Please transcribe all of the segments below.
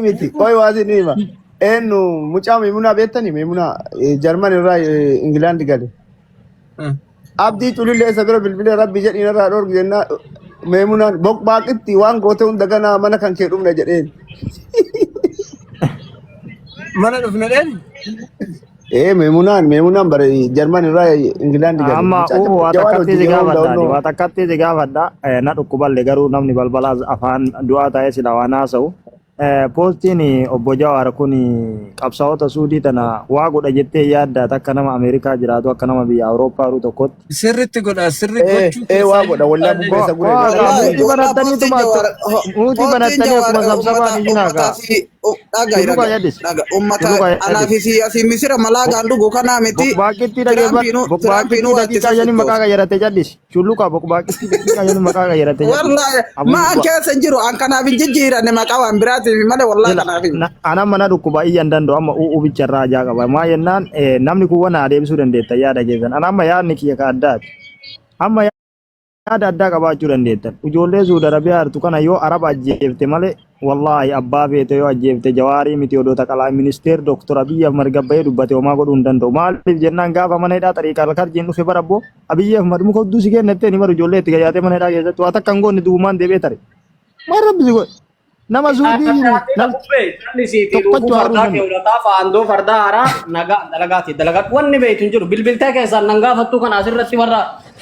miti. Qoy waa isin hima. Eenyu mucaa Meemunaa beektanii? Meemunaa Jarman irraa Ingilaandi gale. Abdii culillee isa bira bilbilee rabbi jedhiin irraa dhorgu jennaa Meemunaan boqbaaqitti waan goote hunda ganaa mana kan kee dhumna jedheen. Mana dhufne dheen. Ee Meemunaan bare Jarman irraa Ingilaandi gale. Amma Mucaa uu waa Jawaar takkatti hojii si yeroo hunda gaafadha ani onnoo. waa takkatti si gaafadha. Na dhukkuballe garuu namni balbala afaan du'aa ta'ee sila waan haasa'u. Poostiin obbo Jawaar kun qabsaa'ota Suudii tana waa godha jettee yaadda akka nama Ameerikaa jiraatu akka nama biyya Awurooppaa jiru tokkotti. Sirritti godha sirri Ee gochuu ee waa keessaa godha wallaa bubbee isa guree Waa garaa kaa bubbee. muutii Wallahi banattanii poostiin tuma Jawaar muutii poostiin banattanii Jawaar akkuma ummata sabsabaan iyyinaa ummataa kaa. fi dhaga'i Shulluqa dhaga'i yaadis. dhaga ummata Shulluqa anaa yaadis. fi si asii misira malaagaan dhugu kanaa miti Boqbaaqitti dhageeffadhu. tiraampiinuu Boqbaaqitti tiraampiinuu waa itti daqiiqaa shanii maqaa sosochoosa. qayyarate jallis. Shulluqa boqbaaqitti daqiiqaa shanii maqaa qayyarate jallis. Wallahi Abuu ma an duwwaa. keessa hin jiru an kanaaf hin jijjiiranne maqaa waan biraatiif malee wallahi Ila kanaaf hin. ana mana dhukkuba iyya hin danda'u amma u'uu bicha irraa ajaa qaba. Maa jennaan namni kun waan adeemsuu dandeetta yaada keessan. Ana amma yaadni kiyya ka addaati. Amma yaada addaa qabaachuu dandeettan. Ijoollee Suudi Arabiyaa jirtu kana yoo Araba ajjeefte malee wallaahi abbaa feete yoo ajjeefte Jawaarii miti odoo taqalaa ministeer Doktor Abiyyi Ahmad gabbayee dubbate homaa godhuu hin danda'u. Maaliif jennaan gaafa mana hidhaa xariiqa alkarjiin dhufe bara abboo Abiyyi Ahmad muka hudduu si kennattee ni maru ijoollee itti gayyaatee mana hidhaa keessatti waa takka hin goone duwwumaan deebi'ee tare. Maal rabbi si godhe? Nama Suudii jiru Ila nam bubbee jalli siiti tokkochuu dhuufuu haaruu fardaa kee hin danda'u. ulataa faandoo fardaa haaraa nagaa dalagaati dalagadhu wanni beektu hin jiru bilbiltee keessaan nan gaafattu kana asirratti warra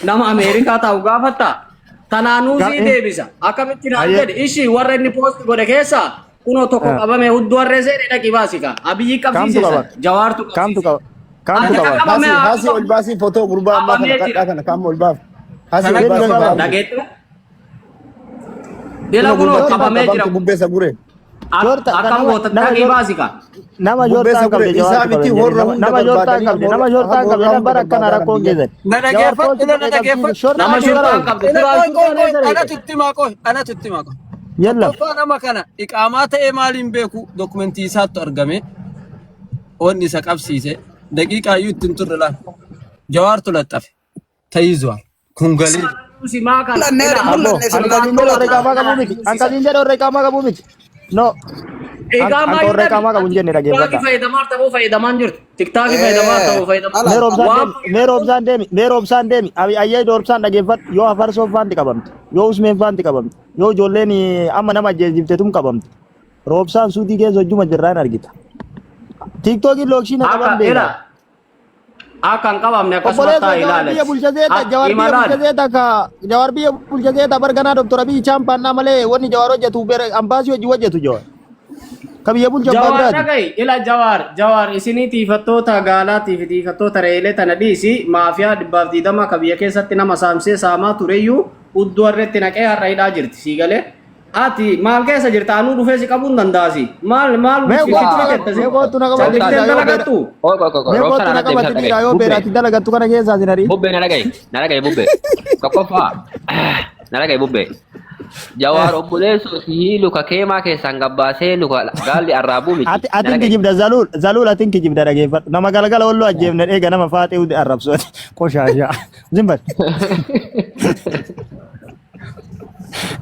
nama Ameerikaa taa'u gaafatta tanaanuu sii deebisa akkamitti naan Ayyee. jedhi ishii warra inni poost godhe keessaa kunoo tokko qabame hudduu harree seene dhaqi baasika Abiyyi Kamtu qabsiise qaba? san Jawaartu Kamtu qabsiise qaba? Kamtu Ati qaba? qabame Haasi haa haasi ol baasii footoo gurbaa ammaa kana qabamee jira qadhaa kana kaam ol baaf. Haasi ol Kana baasii qaba. baaf. dhageettu Ila Kunoo kunoo gurbaa qabamee jira qabamtu bubbee isa guree. Joorta Akkam nama goota nama dhaqii joorta baasika. nama Bubbee joortaan isa guree qabde isaa jawaartu miti qabe horra jedhe hunda nama joortaan barbaadanii qabde nama joortaan horra qabde hunda bara akkana barbaadaa rakkoon biyya. keessan Na jawaar dhageeffadhu poolti ila na godhee qabsiise dhageeffadhu. shortaa Nama tu gara shurxaan oolu qabde Ila duraan qoy qoy shurxaan qoy eessa anatu reete? itti himaa qoy anatu itti himaa qoy. yalla Tokkoffaa nama kana iqaamaa ta'ee maaliin beeku dokumentii isaattu argame wanni isa qabsiise daqiiqaa iyyuu ittiin turre laal. Jawaartu laxxafe tayizuwal kun galee jira. Simaa kana Mul'anne ila abbo mul'anne ani sirnaan kasiin jedhe warra mul'atu. iqaamaa qabuu miti an kasiin jedhe warra iqaamaa qabuu miti no an Iqaamaa an yoo warra dhabi iqaamaa qabu ati hin jenne tiktaakii dhageeffadha fayyadamaa ta'uu fayyadamaan jirtu. Tiktaakii fayyadamaa ta'uu fayyadamaa Ala mee roobsaan waan deemi mee roobsaan deemi mee roobsaan deemi abi ayyee roobsaan dhageeffadhu yoo afarsoo faanti qabamte yoo usmeen faanti qabamte yoo ijoolleen amma nama ajjeesifte tum qabamte roobsaan suutii keessa hojjuma jirraan argita tiiktookiin lookshiina akka qaban ila beeka akka hin qabamne akkasuma Obboleessa taa'e Jawaar biyya ilaalati. bulcha seeta Jawaar biyya Imalaan bulcha seeta ka Jawaar biyya bulcha seeta barganaa Dr. Abiy champaannaa malee wanni Jawaar hojjetu bere ambaasii hojii hojjetu Jawaar. Ka biyya bulcha abbaa Jawaar biraati. dhaga'i ila Jawaar Jawaar isinii tiifattoota gaalaatii fi tiifattoota reelee tana dhiisi maafiyaa 120 ka biyya keessatti nama saamsee saamaa tureyyuu hudduu harreetti naqee har'a hidhaa jirti sii galee. Ati maal keessa jirta anuu dhufee si qabuu hin danda'asi. Maal maal Mee si kootu sitti na jetta si mee kootu na qabatti calliftee dhiiraa hin yoo beera dalagattu. Qoy qoy qoy qoy mee roobsaan kootu na anatti deebisaa qabatti dhagaye. dhiiraa yoo beera Bubbee ati dalagattu kana keessaa sin arii. bubbee na dhagaye na dhagaye bubbee. Tokkoffaa na dhagaye bubbee. Jawaar obboleessoo si luka keemaa keessaan gabbaasee luka gaalli arraabuu miti. Ati Na atin dhagaye. kijibda zaluul zaluul atin kijibda dhageeffadhu nama galgala walloo ajjeefne dheega nama faaxee hundi arrabsooti qoshaashaa zimbal.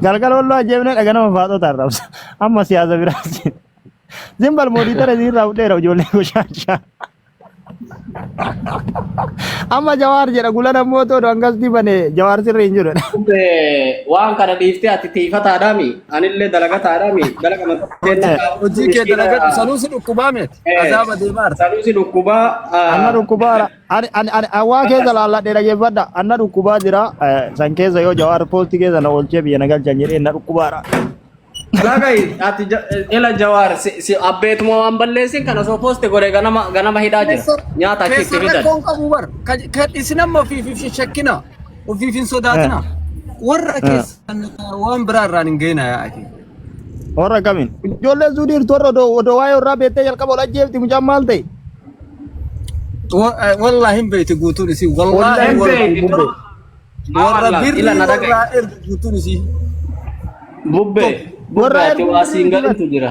Galgala walloo ajjeefne dhaga nama faaxota arrabsa. Amma siyaasa biraas. Zimbal mootii tara isinirraa fudheera ijoollee qoshaashaa. Amma Jawaar jedha gulan ammoo too hangas dibane Jawaar sirrii hin jiru. Waan kana dhiiftee ati tiifataadhaami anillee dalagataadhaami dalaga mattee Hojii kee dalagadhu sanuu si dhukkubaa miti. Azaaba deemaa jirta. Sanuu si dhukkubaa. Anna dhukkubaara. Ani ani ani waa keessa laalladhee dhageeffadha. Anna dhukkubaa jira. San keessa yoo Jawaar poostii keessa na oolchee biyya na galchan jedhee na dhukkubaara. Dhaga'i ati ila Jawaar si abbeetuma waan balleessin kana osoo poosti godhe ganama ganama hidhaa jira. Nyaata achi itti Keessa fidan. rakkoon qabu bar. Kan isin amma ofiif hin shakkina. Ofiif hin sodaatina. Warra keessan waan biraa irraan hin geenaa yaa akii. Warra kamiin? Ijoolleen suudii jirtu warra odoo odoo waa'ee warraa beektee jalqaba ol ajjeefti mucaan maal ta'e? Wallaahi hin beekti guutuun isii. Wallaahi Hin warra beekti. Bubbee. warra Ila birrii na dhaga'i. warraa ergu guutuun isii. Bubbee. Warra Bubbee ati ergu waa siin birrii galintu jira.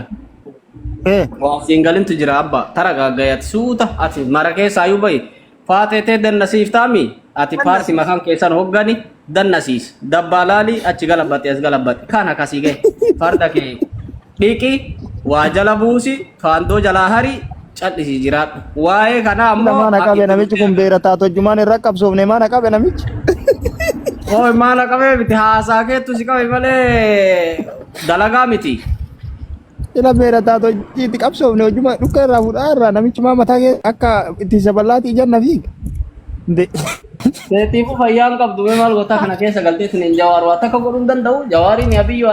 Eh. Waa siin galintu jira abba. Tara gaggayati suuta ati mara keessaa iyyuu bahi. Faateetee dannasiiftaami ati paartii makaan keessan hoggani dannasiis. Dabbaa laali achi galabbate as galabbate. Kana kasii gahe. Farda kee dhiqi Waa jala buusi, faandoo jalaa hari, cal'isii jiraadhu. Waa'ee kanaa ammoo Maana qabe itti namichi kun beera taatojjumaan irra qabsoofne maana qabe namichi. Ooy maala qabee miti haasaa keettu si qabe malee dalagaa miti. Ila beera taatojjii itti qabsoofne hojuma dhukka irraa fuudhaa irraa namichi maa mataa kee akka itti saballaati ijaan na fiiga. Keetiifuu fayyaa hin qabdu mee maal gootaa kana keessa galtee isiniin jawaar waa takka godhuu hin danda'u jawaariin abiyyi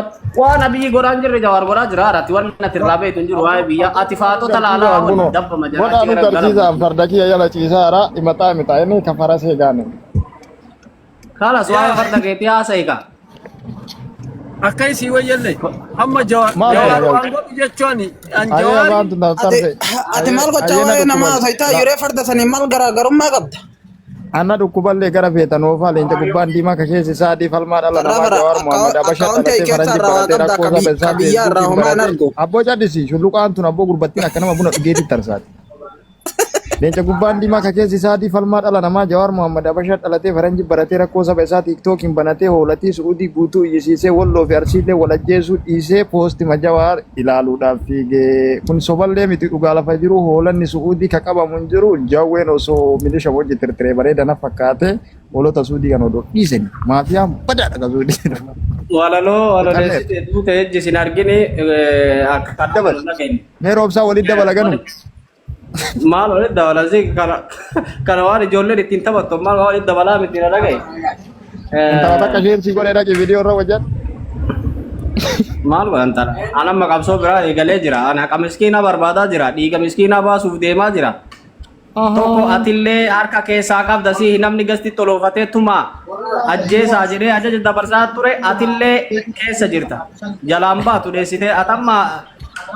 waan abiyyi godhaa hin jirre jawaar godhaa jira ati waan ati irraa beektu hin jiru waa'ee biyyaa ati faatota laalaa waliin dabbama jira Godhaa achi nu gara garsiisa galamu. farda kiyya jala ciisaara himataa mita inni ka farasee gaane. Kalas waa'ee farda keetii haasa'i kaa. Akka isii wayyalle amma jawaar Maal jawaar godha waan godhu jechuun an Ayyee jawaari waan tun Ati tarfe. ati maal gochaa Ayyee na waa'ee namaa dhukkuballe. haasa'aa yeroo farda sanii maal garaagarummaa qabda? Anna dhukkuballee gara feetan oofaa leenca gubbaan diimaa ka keessa isaa adii falmaa dhala Sarara namaa bara Jawaar Muhammad Habasha akkaawuntii dhalatee keessa faranjii irraa waa baratee qabda rakkoo akka saba isaa biyyaa irraa feesbuukiin homaa hin baratee argu. abboo callisii shulluqaan tun abboo gurbattiin akka nama buna dhugeetti tarsaati. Leenca gubbaan diimaa ka keessi isaa adii falmaa dhala namaa Jawaar Muhammad Habasha dhalatee faranjii baratee rakkoo saba isaa tiiktookiin banatee hoolatii Su'uudii guutuu iyyisiisee Walloo fi Arsiillee wal ajjeesuu dhiisee poostima Jawaar ilaaluudhaaf fiigee. Kun soballee miti dhugaa lafa jiru hoolanni Su'uudii ka qabamu hin jiru Jawween osoo milisha wajji tirtiree bareeda na fakkaate hoolota Su'uudii kan odoo dhiisani maafiyaan badaadha ka Su'uudii jedhamu. Walaloo Qalleef. walaleessite duute ejji sin argine akka Dabal. dhageenye. Mee roobsaa walitti dabala ganu. Maal walitti dabala si kana kana waan ijoolleen ittiin taphattu maal waan walitti dabalaa miti na dhagaye. Intala takka isheen si godhee dhaqi viidiyoo irra hojjedhu. Maal godhan tana? An amma qabsoo biraa eegalee jira. An haqa miskiinaa barbaadaa jira. Dhiiga miskiinaa baasuuf deemaa jira. Tokko atillee harka keessaa qabda si namni gasti toloofatee tumaa ajjeesaa jedhee ajaja dabarsaa ture atillee keessa jirta. Jalaan baatu dheessitee atamma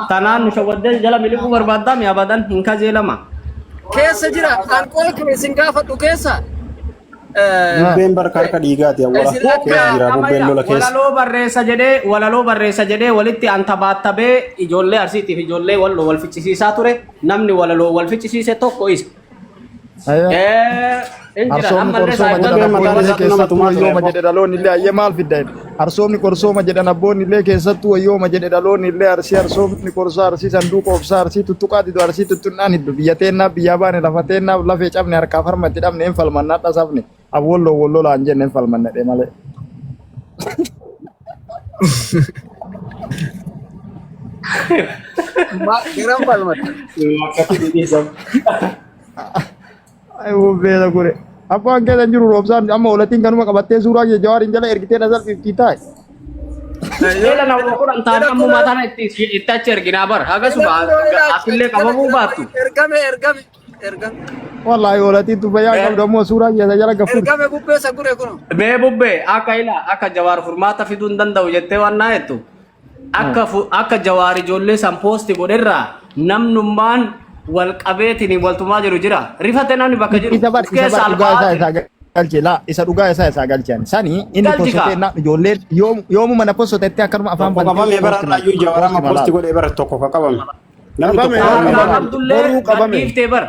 tanaan nu shawwaddee jala miliquu barbaaddaa mi abadan hin kajeelama. Keessa jira an qola kee isin gaafadhu keessa Bubbeen barka harka dhiigaati awwala Isin akka keessa jira bubbeen lola keessa. Walaloo barreessa jedhee walaloo barreessa jedhee walitti antabaattabee ijoollee arsiitiif ijoollee walloo wal ficcisiisaa ture namni walaloo wal ficcisiise tokko isa. Ayyee. Hin jiran Arsoomni ammallee qorsooma saayibban jedhan Bubbeen mataa abboonni illee isaatti nama keessattuu tumaa ture wayyooma abboo. jedhe dhaloonni illee ayyee maal fidda jedhe. Arsoomni qorsooma jedhan abboonni illee keessattuu wayyooma jedhe dhaloonni illee arsii arsoomni qorsaa arsii sanduuqa obsaa arsii tuttuqaa didu arsii tuttunnaan hiddu biyya teennaaf biyyaa baane lafa teennaaf lafee cabne harkaaf harmatti dhabne hin falmannaa dhasafne abwolloo wollolaan jenne hin falmanne dhe malee. Garan falmata. Ay bubbee gure. Abbaan keessa hin jiru roobsaan amma olatiin kanuma qabattee suuraa kee jawaariin jala ergitee na salphiftii taa'e. Seela nama kudhan taane ammumaa tana itti itti achi erginaa bara hagasuma asillee qabamuu baattu. Ergame ergame ergame Wallaahi olatiin tu fayyaa qabdu ammoo suuraa keessa jala gafuun. ergame bubbee isa gure kuno. Mee bubbee akka ila akka jawaar furmaata fiduu hin danda'u jettee waan naa jettu. Akka akka jawaar ijoollee san poosti godherraa namnummaan wal qabeetiin waltumaa jiru jira. Rifate namni bakka jiru. Isa bar Of isa keessa bar dhugaa alba'aa isaa jira. isaa galche laa isa dhugaa isaa isaa galche ani sani inni Galchi kaa. posotee na ijoolleen yoomuma na posotetti akkanuma afaan Tokko qabame bara har'aayyuu jawaar amma poostima poosti laala. godhee bara tokko ka qabame. Namni Qabame, tokko Harkaa qabame. qabdullee Boruu qabame. gadhiiftee bara.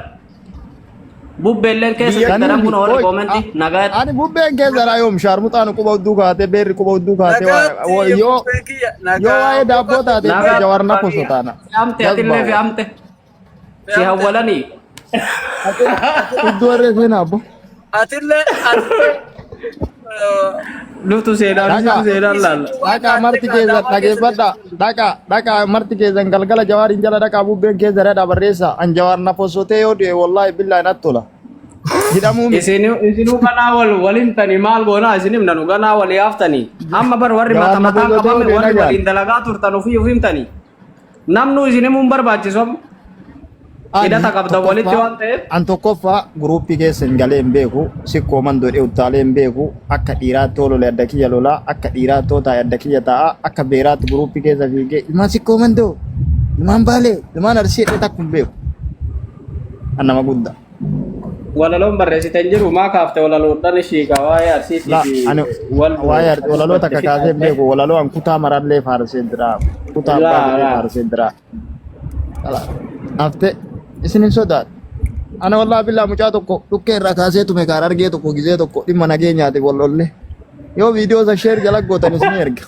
Bubbeelleen keessa Biyya jirtan Sanii kun warri oi koomentii nagaatti. ani bubbeen keessa dha yoom shaarmuxaan quba hudduu kaatee beerri quba hudduu kaatee Nagaatti yoo bubbee kiyya yoo nagaa waa'ee daabboo taate Nagaatti jawaar na posotaana. Fe'amte atillee Jazbaa. fe'amte. Si hawwalanii. Iddoo irra seenaa abbo. Atillee atillee Nutu seenaan Dhaqa. nutu seenaan laalla. Dhaqaa marti keessan dhageeffadha. Dhaqaa dhaqaa marti keessan galgala jawaariin jala dhaqaa bubbeen keessa dhadhaa barreessa. An jawaar na posotee yoo du'e wallaahi billaahi natti tola. Hidhamuu miti. Isinuu ganaa wal walimtanii maal goonaa isin himna nu ganaa walii haaftanii. Amma bar warri Jawaar mata na mataan posotee yoo qabame du'e warri nagaan. waliin dalagaa turtan ofii of himtanii. Namnu isin himuun barbaachisu amma. Ani Hidhata qabdan walitti tokkoffaa waan ta'eef. an tokkoffaa guruuppii keessa hin galee hin beeku sikkoo mandoo dhee uttaalee hin beeku akka dhiiraatti olole adda kiyya lolaa akka dhiiraatti taa'e adda kiyya taa'a akka beeraatti guruuppii keessa fiigee ilmaan sikkoo mandoo ilmaan baalee ilmaan arsii dhee takku hin beeku an nama guddaa. Walaloon barreessite hin jiru maa kaafte walaloodhaan ishii kaa waa'ee arsiitii La fi ani wal waa'ee walaloo takka kaasee hin beeku walaloo an kutaa marallee faarsee jira kutaa abbaa Laa jedhee laa. faarsee jira. Haftee isin hin sodaatu. Ana wallaahi billaa mucaa tokko dhukkee irraa kaasee tume kaar argee tokko gizee tokko dhimma nageenyaatiif wal lolle. Yoo viidiyoo isa sheer jala gootan isin erga.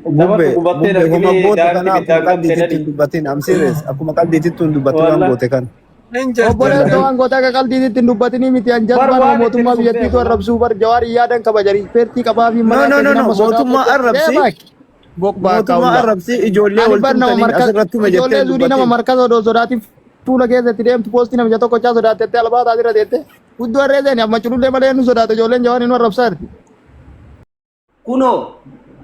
Bubbee Namatti gubattee bubbee homa argine goote daa'imti kana akkuma biddaan qabde qalbiititti dhadhi. hin dubbatin. I'm serious. Akkuma qalbiititti hin dubbatin waan Wallah. goote kana. Hin jarjarin. Obboleessa waan goota akka qalbiitti hin dubbatinii miti an Bar jazbaa nama waan itti mootummaa dhufu biyyattiitu beeku. arrabsuu bar jawaar yaadan kabaja riispeertii qabaa fi No malee no akka no isin no amma sodaa mootummaa godhu arrabsi deemaa boqbaa mootummaa kaawulaa. arrabsi ijoollee Ani wal bar nama tumtaniin markas asirratti hima jettee ijoollee hin zuudii nama dubbatin. markaza odoo sodaatiin fuula keessatti deemtu poostii namicha tokko chaa sodaattee albaa taatira teette hudduu harree seeni amma culullee malee nu sodaata ijoolleen jawaar nu arrabsaa jirti. Kunoo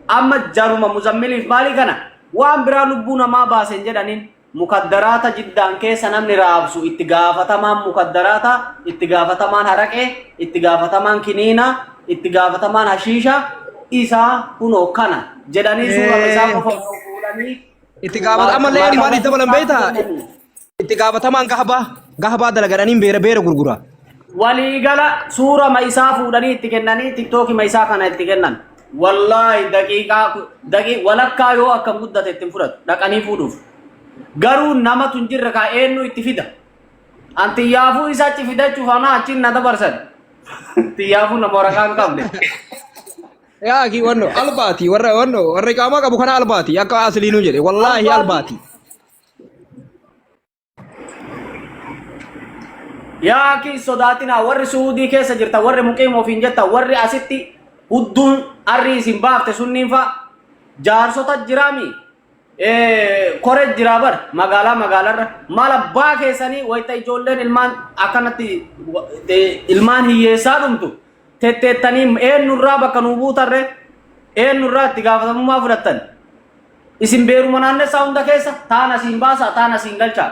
amma jaruma muzammiliif maalii kana waan biraa lubbuu namaa baasen jedhaniin mukaddaraata jiddaan keessa namni raabsu itti gaafatamaan mukaddaraata itti gaafatamaan haraqee itti gaafatamaan kiniina itti gaafatamaan hashiisha isaa kunoo kana jedhanii suurama isaa qofa osoo fuudhanii Itti gaafata ammallee ani maaliif dabalan beektaa? Itti gaafatamaan gahabaa gahabaa dalagadhaniin beera beera gurgura. Waliigala suurama isaa fuudhanii itti kennanii tiktookima isaa kana itti kennan. Wallaahi daqiiqaa daqii walakkaa yoo akkam guddate ittiin fudhatu dhaqanii fuudhuuf. Garuu namatu hin jirre kaa eenyu itti fida. An xiyyaafuu isa achi fidachuuf anaa achiin na dabarsan. Xiyyaafuu nama waraqaa hin qabne. Yaa kii wanno albaati warra wanno warra iqaamaa qabu kana albaati akka asliinuu jedhe wallaahi Albaati. albaati. Yaa akii sodaatinaa warri Suudii keessa jirtan warri muqiim ofiin jettan warri asitti hudduun arrii isin baafte sunniin fa'a jaarsota jiraami kore jiraa bar magaalaa magaalarra maal abbaa keessanii wayita ijoolleen ilmaan akkanatti ilmaan hiyyeessaa dhumtu tetteettanii eenyurraa bakka nuu buutarre eenyurraa itti gaafatamummaa fudhattan Isin beeruma naannessaa hunda keessa taan asiin baasaa taan asiin galchaa.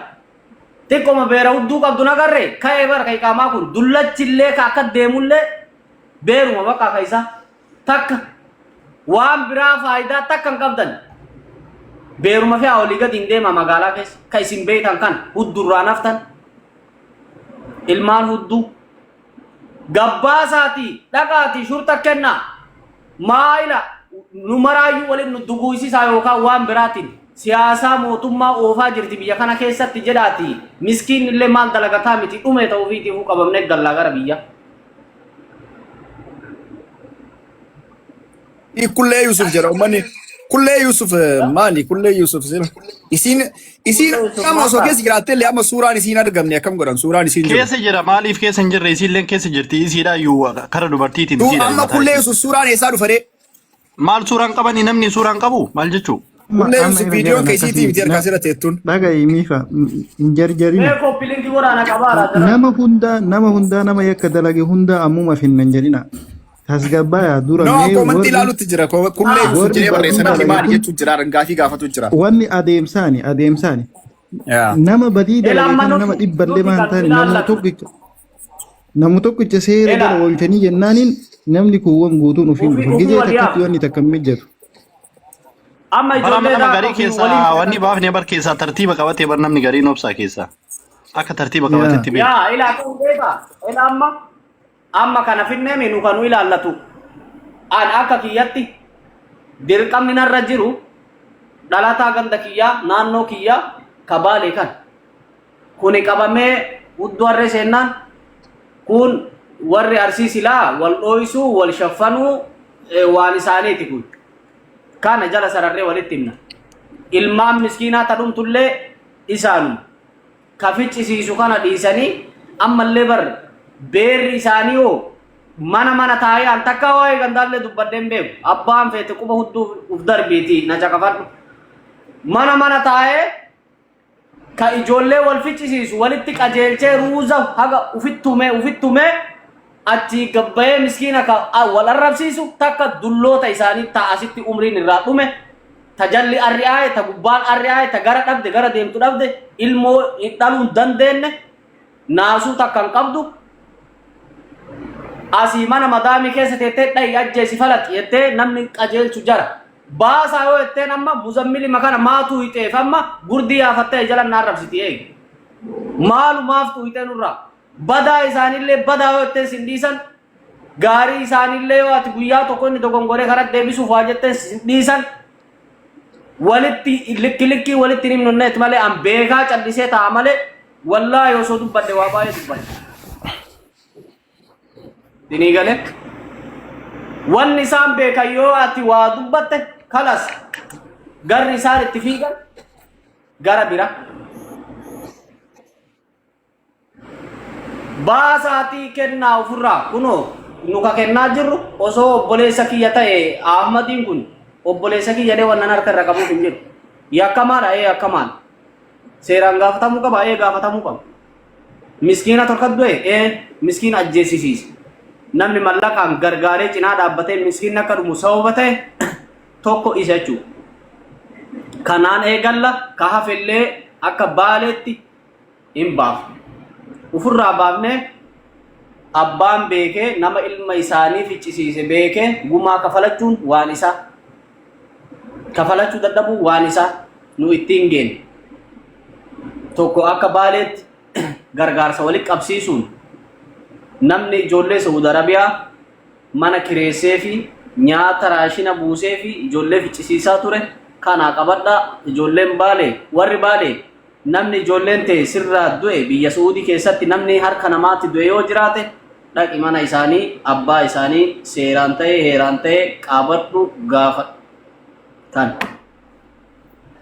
Xiqqoma beera hudduu qabdu nagarre ka'ee bara ka iqaamaa kun dullachillee ka akka deemullee beeruma bakka ka isaa takka waan biraa faayidaa takka hin qabdan. Beeruma fe'aa olii gadi hin deema magaalaa keessa ka isin beektan kan huddurraa naftan ilmaan hudduu. Gabbaasaati dhaqaati shurxa kennaa maayila nu maraayyuu waliin nu duguuysisaa yookaan waan biraatiin siyaasaa mootummaa oofaa jirti biyya kana keessatti jedhaati miskiin illee maal dalagataa miti dhume ta'uu ofiitiifuu qabamnee gallaa gara biyya. Kullee Yusuf jedha uummanni. Kullee Yusuf maali? Kullee Yusuf sila. Isiin isiin Kullee Yusuf amma maal osoo ta'a? keessa jiraatte illee amma suuraan isiin argamne akkam godhan suuraan isiin jiru. Keessa jira maaliif keessa hin jirre isiilleen keessa jirti isiidha iyyuu kara dubartiitiin Du isiidha amma mataa kullee isii. Yusuf suuraan eessaa dhufa ree? Maal suuraan qabanii namni suuraan qabu maal jechuu? Amma Kullee amma Yusuf irra viidiyoon jaran keessiitii akkasii miti harkaa sirra teettuun. dhaga'i miifa hin jarjarina. Mee koppilinkii waraana qabaara jara. Nama hundaa nama hundaa nama yakka dalage hundaa ammuma finnan jedhina. Tasgabbaaya dura No mee koomantii warri ilaalutti jira. Kullee Yusuf warri jedhee badii barreessa namni dalage maali kun jechuu jira gaafii gaafatu jira. wanni adeemsaani adeemsaani. Yaa. Nama badii Ela dalage amma kana nama nuti dhibballee nuti maan kan nu taane namuma ilaallatu. tokkicha nama tokkicha seera Ela jala oolchanii jennaaniin namni kuuwwan guutuun ofiin ufi dhufa. ufi Gizee wal takkatti yaam. wanni takka hin mijatu. Amma Bara amma ijoollee nama irraa garii akka ofiin keessaa waliin wanni fudhatan. baafne bar keessaa tartiiba qabatee bar namni gariin obsaa keessaa akka tartiiba Yaa. qabatetti beeku. Yaa ila akka hin beekaa. Ela amma Amma kana finneemi nu kan nu ilaallatu. An akka kiyyatti dirqamni narra jiru dhalataa ganda kiyyaa naannoo kiyyaa ka Baalee kan. Kuni qabamee hudduu harree seennaan kun warri Arsii silaa wal dhooysuu wal shaffanuu waan isaaniiti kun. Kana jala sararree walitti himna. Ilmaan miskiinaa ta dhumtullee isaanuma. Ka ficcisiisu kana dhiisanii ammallee bar beerri isaanii hoo mana mana taa'ee an takka waa'ee gandaallee dubbadhee hin beeku. Abbaan feete quba hudduu uf darbiitii na caqafadhu. Mana mana taa'ee ka ijoollee wal ficcisiisu walitti qajeelchee ruuza haga ufittumee ufittumee achii gabbayee miskiina ka wal arrabsiisu takka dulloota isaanii ta asitti umriin irraa dhume ta jalli arri'aaye ta gubbaan arri'aaye ta gara dhabde gara deemtu dhabde ilmoo hin dhaluu hin dandeenne naasuu takka hin qabdu asii mana madaamii keessa teettee dhahi ajjeesi falaxi jettee namni qajeelchu jara baasaa yoo jetteen amma muzammili makana maatuu hixeef amma gurdii yaafattee jala na arrabsiti eegi maalumaaf tuuxee nurraa Badaa isaaniillee badaa yoo jetteen sin dhiisan, gaarii isaaniillee yoo ati guyyaa tokko inni dogongoree karaa deebisuuf waa jetteen sin dhiisan, walitti likki likkii walitti hin himnu malee an beekaa callisee taa'a malee wallaahi osoo dubbadhe waa baay'ee dubbadhe. Dinii galee. Wanni isaan beekan yoo ati waa dubbatte kalas Garri isaan itti fiigan gara bira. Baasaatii kennaa ofirraa kunoo nu ka kennaa jirru osoo obboleessa kiyya ta'e Ahmadiin kun obboleessa kiyya jedhee wannan harka irra qabuuf hin jiru. Yakkamaadha ee yakkamaadha. Seeraan gaafatamuu qaba ee gaafatamuu qaba. Miskiina torka du'e ee miskiina ajjeesisiise. Namni mallaqaan gargaaree cinaa dhaabbatee miskiinni akka dhumu sababa ta'e tokko isa jechuudha. Kanaan eegalla ka hafellee akka baaleetti hin baafne. Ufirraa baafnee abbaan beekee nama ilma isaanii ficcisiise beekee gumaa kafalachuun waan isaa. Kafalachuu dadhabuu waan isaa nu ittiin geenne. Tokko akka baaleetti gargaarsa walitti qabsiisuun namni ijoollee Saudi Arabiyaa mana kireessee fi nyaata raashina buusee fi ijoollee ficcisiisaa ture kanaa qabadhaa ijoolleen baalee warri baalee Namni ijoolleen tee sirraa du'e biyya Su'uudii keessatti namni harka namaatti du'e yoo jiraate dhaqi mana isaanii abbaa isaanii seeraan ta'ee heeraan ta'ee qaabadhu gaafadhu. Tan.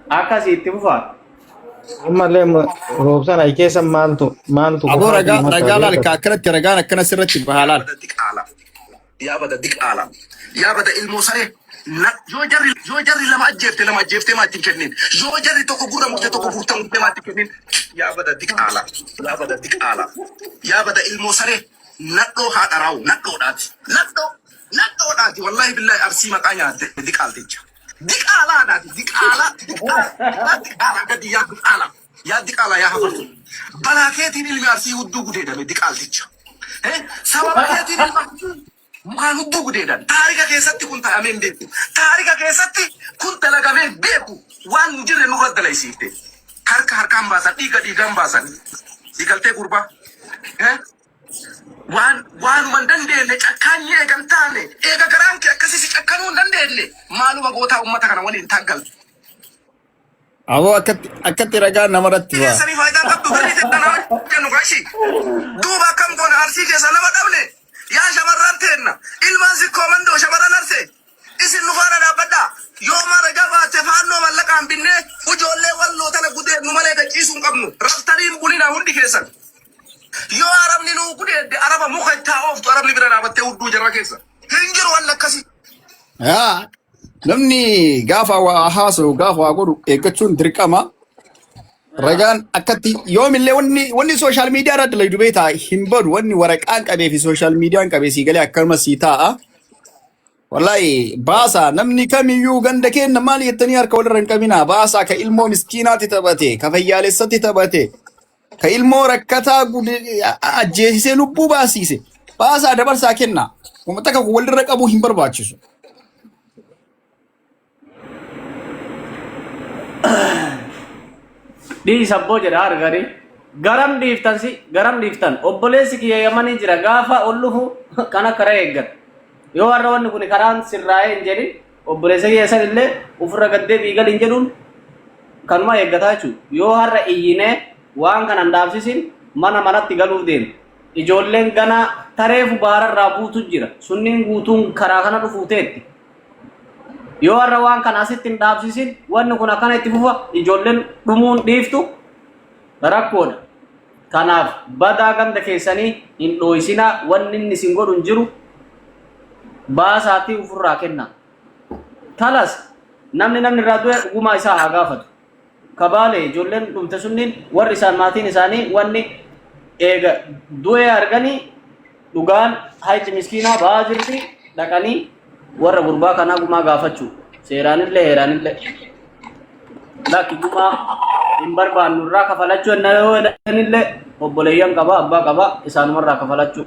Akkasii itti fufaa. Ammallee roobsaan ayi keessa maaltu maaltu Aboo qofaa ragaa uummata ragaa laal beekatu. ka akkanatti ragaan akkana sirratti bahaa laal. Yaa bada diqaala. Yaa bada ilmoo saree. Na, yoo jarri yoo jarri lama ajjeefte lama ajjeeftee maa itti hin kennin. Yoo jarri tokko gurra murte tokko gurta murtee maa itti hin kennin. Yaa bada diqaala. Yaa bada diqaala. Yaa bada ilmoo saree. Nadhoo haadha raawu nadhoodhaati. Nadhoo nadhoodhaati. Wallaahi billaahi arsii maqaa nyaatte diqaalticha. Diqaalaadhaati. Diqaalaa diqaalaa diqaalaa gadi yaa diqaalaa. Yaa diqaalaa yaa hafartu. Balaa keetiin ilmi arsii hudduu gudeedame diqaalticha. Eh, Sababa keetiin ilma mukaan hudduu gudeedan. Taarika keessatti kun ta'amee hin beeku. Taarika keessatti kun dalagamee hin beeku. Waan hin jirre nurra dalaysiifte. Harka harkaan baasan, dhiiga dhiigaan baasan. Siigaltee gurbaa. Eh? Waan waanuma hin dandeenye cakkaanyee eega hin taane eega garaan kee akkasii si cakkanuu hin dandeenye maaluma gootaa uummata kana waliin taaggaltu. Aboo akkatti akkatti ragaa namarratti ba'a. Keessanii faayidaa qabdu birrii teessan haa hojjennu gaashi. Duuba akkam goona arsii keessa nama dhabne yaa shamarran teenna ilmaan sikkoo mandoo shamarran arsee isin nu faana dhaabbadhaa yoo mara jabaatte faannoo mallaqaan binnee ijoollee walloo tana gudeednu malee gachiisuu hin qabnu raftariin bulina hundi keessan. Yoo arabni nuu gudeedde araba muka itti haa ooftu arabni bira dhaabattee hudduu jarra keessa. Hin jiru wanni akkasii. Yaa namni gaafa waa haasa'u gaafa waa godhu eeggachuun dirqama. Ragaan akkatti yoomillee wanni wanni sooshaal miidiyaa irra dalaydu beektaa hin badu wanni waraqaan qabee fi sooshaal miidiyaan qabee sii galee akkanuma sii taa'a. Wallaahi baasaa namni kamiyyuu ganda keenna maal jettanii harka walirra hin qabinaa baasaa ka ilmoo miskiinaatti taphate ka fayyaalessatti taphate ka ilmoo rakkataa ajjeesisee lubbuu baasiise baasaa dabarsaa kennaa. Uummata kakuu walirra qabuu hin barbaachisu. Dhiisa abboo jedha arganii. Garam dhiiftan si garam dhiiftan obboleessi kiyya yamanii jira gaafa ol dhufu kana karaa eeggata. Yoo har'a wanni kun karaan sirraa'ee hin jedhin obboleessa kiyya san illee ofirra gad deebi'i gali hin jedhuun kanuma eeggataa jechuudha. Yoo har'a iyyinee waan kana hin dhaabsisin mana manatti galuuf deema. Ijoolleen ganaa tareefu baararraa buutu jira. Sunniin guutuun karaa kana dhufuu teetti. Yoo har'a waan kana asitti hin dhaabsisin wanni kun akkana itti fufa ijoolleen dhumuun dhiiftu rakkoodha. Kanaaf badaa ganda keessanii hin dhooysinaa wanni inni isin godhu hin jiru baasaatii ufirraa kennaa. Kalas namni namni irraa du'e gumaa isaa haa gaafatu. Kabaale ijoolleen dhumte sunniin warri isaan maatiin isaanii wanni eega du'e arganii dhugaan hayci miskiinaa ba'aa jirti dhaqanii warra gurbaa kanaa gumaa gaafachuu seeraanillee heeraanillee. Lakki gumaa hin barbaannu irraa kafalachuu enna yoo jedhanillee obboleeyyan qaba abbaa qaba isaanumarraa kafalachuu.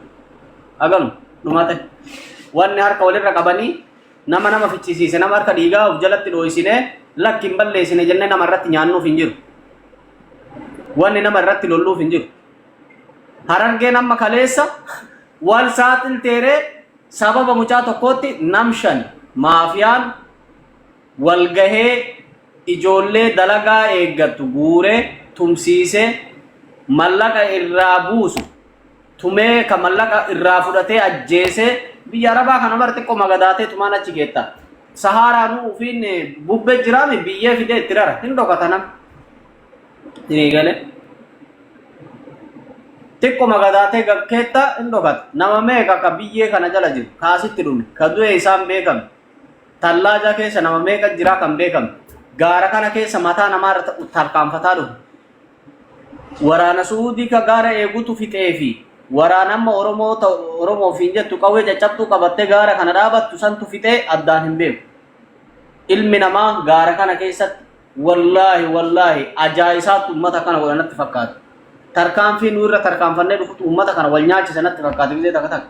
Hagam dhumate. Wanni harka walirra qabanii nama nama fichisiise nama harka dhiigaa of jalatti dhooysinee lakki hin balleessine jennee nama irratti nyaannuuf hin jiru. Wanni nama irratti lolluuf hin jiru. Harargeen amma kaleessa wal saaxilteeree sababa mucaa tokkootti nam shan maafiyaan wal gahee ijoollee dalagaa eeggattu guuree tumsiisee mallaqa irraa buusu tumee ka mallaqa irraa fudhatee ajjeesee biyya arabaa kana bar xiqqoo magadaatee tumaan achi geetta. Sahaaraanuu ufiin bubbee jiraami biyyee fidee itti rara. Hin dhokata nam. Isinii galee. Xiqquma gadaatee gakkeetta hin dhokata. Nama meeqa ka biyyee kana jala jiru kaasitti dhume ka du'e isaan beekame. Tallaajaa keessa nama meeqa jiraa kan beekame. Gaara kana keessa mataa namaa irra tarkaanfataa dhufe. Waraana Su'uudii ka gaara eegutu fixee fi waraana amma Oromoo ta Oromoo ofiin jettu qawwee caccabxuu qabattee gaara kana dhaabattu santu fixee addaan hin beeku. Ilmi namaa gaara kana keessatti wallaahi wallaahi ajaa'isaatti uummata kana godha natti fakkaata. Tarkaanfii nu irra tarkaanfannee dhufutu uummata kana wal nyaachisa natti fakkaata gisee takka takka.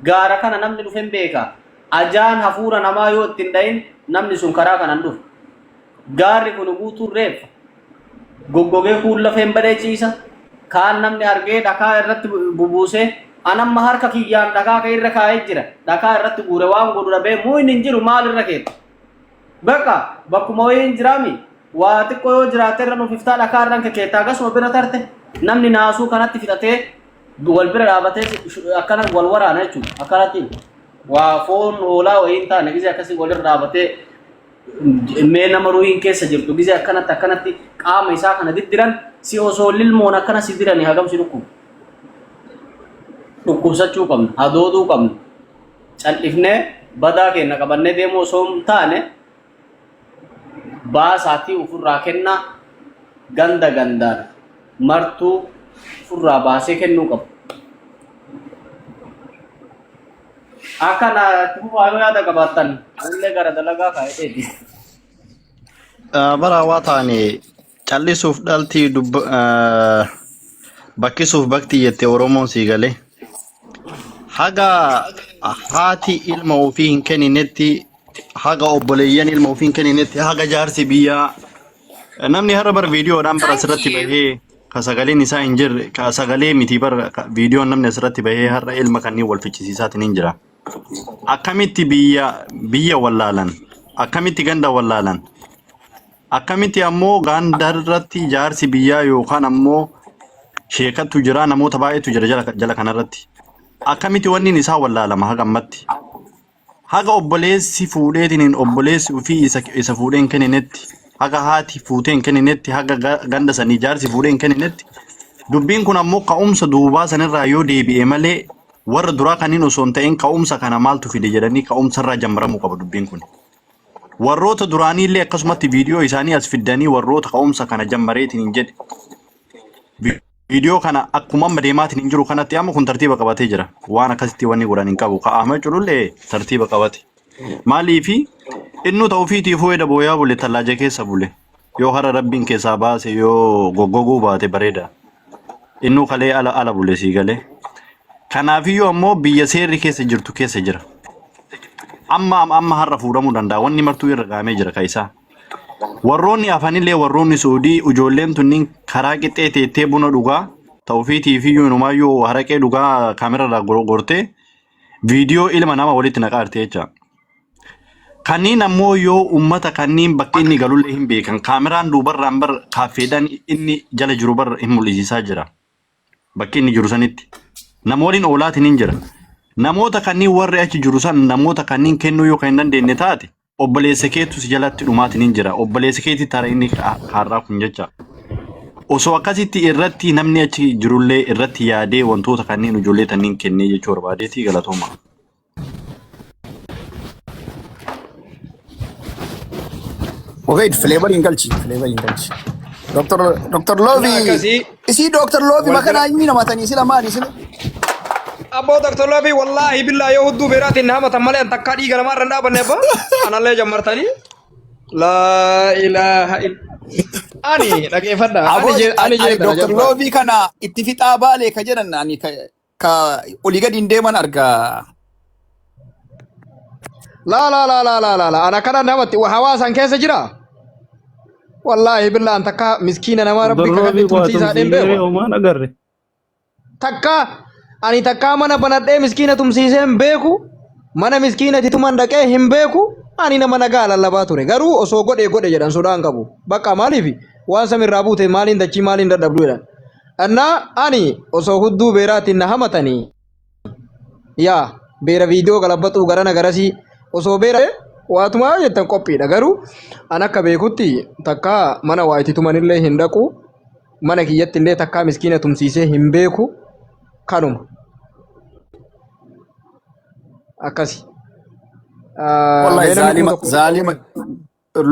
Gaara kana namni dhufe hin beeka. Ajaan hafuura namaa yoo ittiin dhahin namni sun karaa kanan dhufu. Gaarri kun guutuun reeffa. Goggogee kuun lafeen badee ciisa. Kaan namni argee dhakaa irratti bubuusee an amma harka kiyyaan dhakaa kee irra kaa'ee jira. Dhakaa irratti guure waan godhu dhabee muyni hin jiru maal irra keetta. Bakka bakkuma wayii hin jiraami. Waa xiqqoo yoo jiraate irra nuuf iftaa dhakaa irraan kekeetta akkasuma bira tarte namni naasuu kanatti fixatee wal bira dhaabatee akkana wal waraana jechuudha. Akkanatti waa foon hoolaa wayii hin taane gisee akkasii walirra dhaabatee mee nama ruhiin keessa jirtu gisee akkanatti akkanatti qaama isaa kana diddiran si osoo lilmoon akkana si dirani hagam si dhukkubu. Dhukkubsachuu qabna, hadooduu qabna. Cal'ifnee badaa keenya qabannee deemuu osoo hin taane baasaatii ofirraa kennaa ganda gandaan martuu ofirraa baasee kennuu qabu. Akka na itti fufaa yoo yaada qabaattan anillee gara dalagaa kaa'eeti. Bara waa taane callisuuf dhaltii dubba bakkisuuf bakti jette Oromoon sii galee. Haga haati ilma ofii hin kenninetti, haga obboleeyyan ilma ofii hin kenninetti, haga jaarsi biyyaa namni har'a bar viidiyoodhaan bara asirratti bahee ka sagaleen isaa hin jirre ka sagalee miti bar ka viidiyoon namni asirratti bahee har'a ilma kanneen wal fichisiisaatiin hin jira. Akkamitti biyya biyya wallaalan? Akkamitti ganda wallaalan? Akkamitti ammoo ganda irratti jaarsi biyyaa yookaan ammoo sheekattu jira namoota baay'eetu jira jala, jala kanarratti. Akkamitti wanni isaa wallaalama haga ammatti? Haga obboleessi fuudheetiin obboleessi ofii isa, isa fuudhee hin kenninetti, haga haati fuutee hin kenninetti, haga ganda sanii jaarsi fuudhee hin kenninetti, dubbiin kun ammoo ka'umsa duubaa sanirraa yoo deebi'e malee warra duraa kanneen osoo hin ta'in ka'umsa kana maaltu fide jedhanii ka'umsarraa jammaramuu qaba dubbiin kun. Warroota duraanii illee akkasumatti viidiyoo isaanii as fiddanii warroota ka'umsa kana jammareetiin hin jedhe. Viidiyoo kana akkuma amma deemaatiin hin jiru kanatti amma kun tartiiba qabatee jira. Waan akkasitti wanni godhan hin qabu. Ka Ahmad Culullee tartiiba qabate. Maaliifi innuu ta'uu fiitiifuu eda booyaa bule tallaaja keessa bule. Yoo hara rabbiin keessaa baase yoo goggoguu baate bareeda. Innuu kalee ala ala bule sii galee. Kanaafiyyuu ammoo biyya seerri keessa jirtu keessa jira. Amma amma har'a fuudhamuu danda'a. Wanni martuu irra gahamee jira ka isaa. Warroonni hafanillee warroonni Suudii ijoolleen tunniin karaa qixxee teettee buna dhugaa ta'ufiitii fi inumaayyuu haraqee dhugaa kaamerarraa gortee viidiyoo ilma nama walitti naqaarte jecha. Kanneen ammoo yoo uummata kanneen bakka inni galullee hin beekan kaameraan duubarraan bar kaaffeedhaan inni jala jiru bar hin mul'isiisaa jira. Bakki inni jiru sanitti. Nama waliin oolaatiin hin jira. Namoota kanneen warri achi jiru san namoota kanneen kennuu yoo kan hin dandeenye taate obboleessa keetu si jalatti dhumaatiin hin jira. Obboleessa keetti tara inni har'aa kun jecha. Osoo akkasitti irratti namni achi jirullee irratti yaadee wantoota kanneen ijoollee tanniin kennee jechuu barbaadeeti galatooma. Ogeed flavor hin galchi flavor hin galchi. Dr. Dr. Loovi Akkasii isii Dr. Loovi wal makanaa bira inni namatanii sila maali sila? Abboo Dr. Loovi wallaahi billaa yoo hudduu beeraatiin na hamatan malee an takkaa dhiiga namaa irra hin dhaabanne abbaa. Anallee jammartanii. Laa ilaaha illa. Ani dhageeffadha. Ani Aboo je ani ani jeedala Dr. jabba. Loovi kana itti fixaa baalee ka jedhan ani ka ka olii gadi hin deeman argaa. Laa laa laa laa laa laa laa. Ana kana namatti hawaasan keessa jira. Wallaahi billaa an takka miskiina namaa rabbi kakadhe Dorroobii tumsiisaa dheen waatumsiisee beeku. homaan agarre. Takka ani takkaa mana banadhee miskiina tumsiisee hin beeku. Mana miskiina itti tuman dhaqee hin beeku. Ani nama nagaa lallabaa ture. Garuu osoo godhee godhe jedhan sodaa hin qabu. Bakka maaliif waan samirraa buute maaliin dachii maaliin dadhabdu jedhan. Annaa ani osoo hudduu beeraatiin na hamatanii yaa beera viidiyoo galabbaxuu garana garasii osoo beera Waatumaa yoo jettan qophiidha. Garuu an akka beekutti takkaa mana waa itti tumanillee hin dhaqu. Mana kiyyatti illee takkaa miskiina tumsiisee hin beeku. Kanuma. Akkasi. Wallahi Mee namni kun zaalima tokko zaalima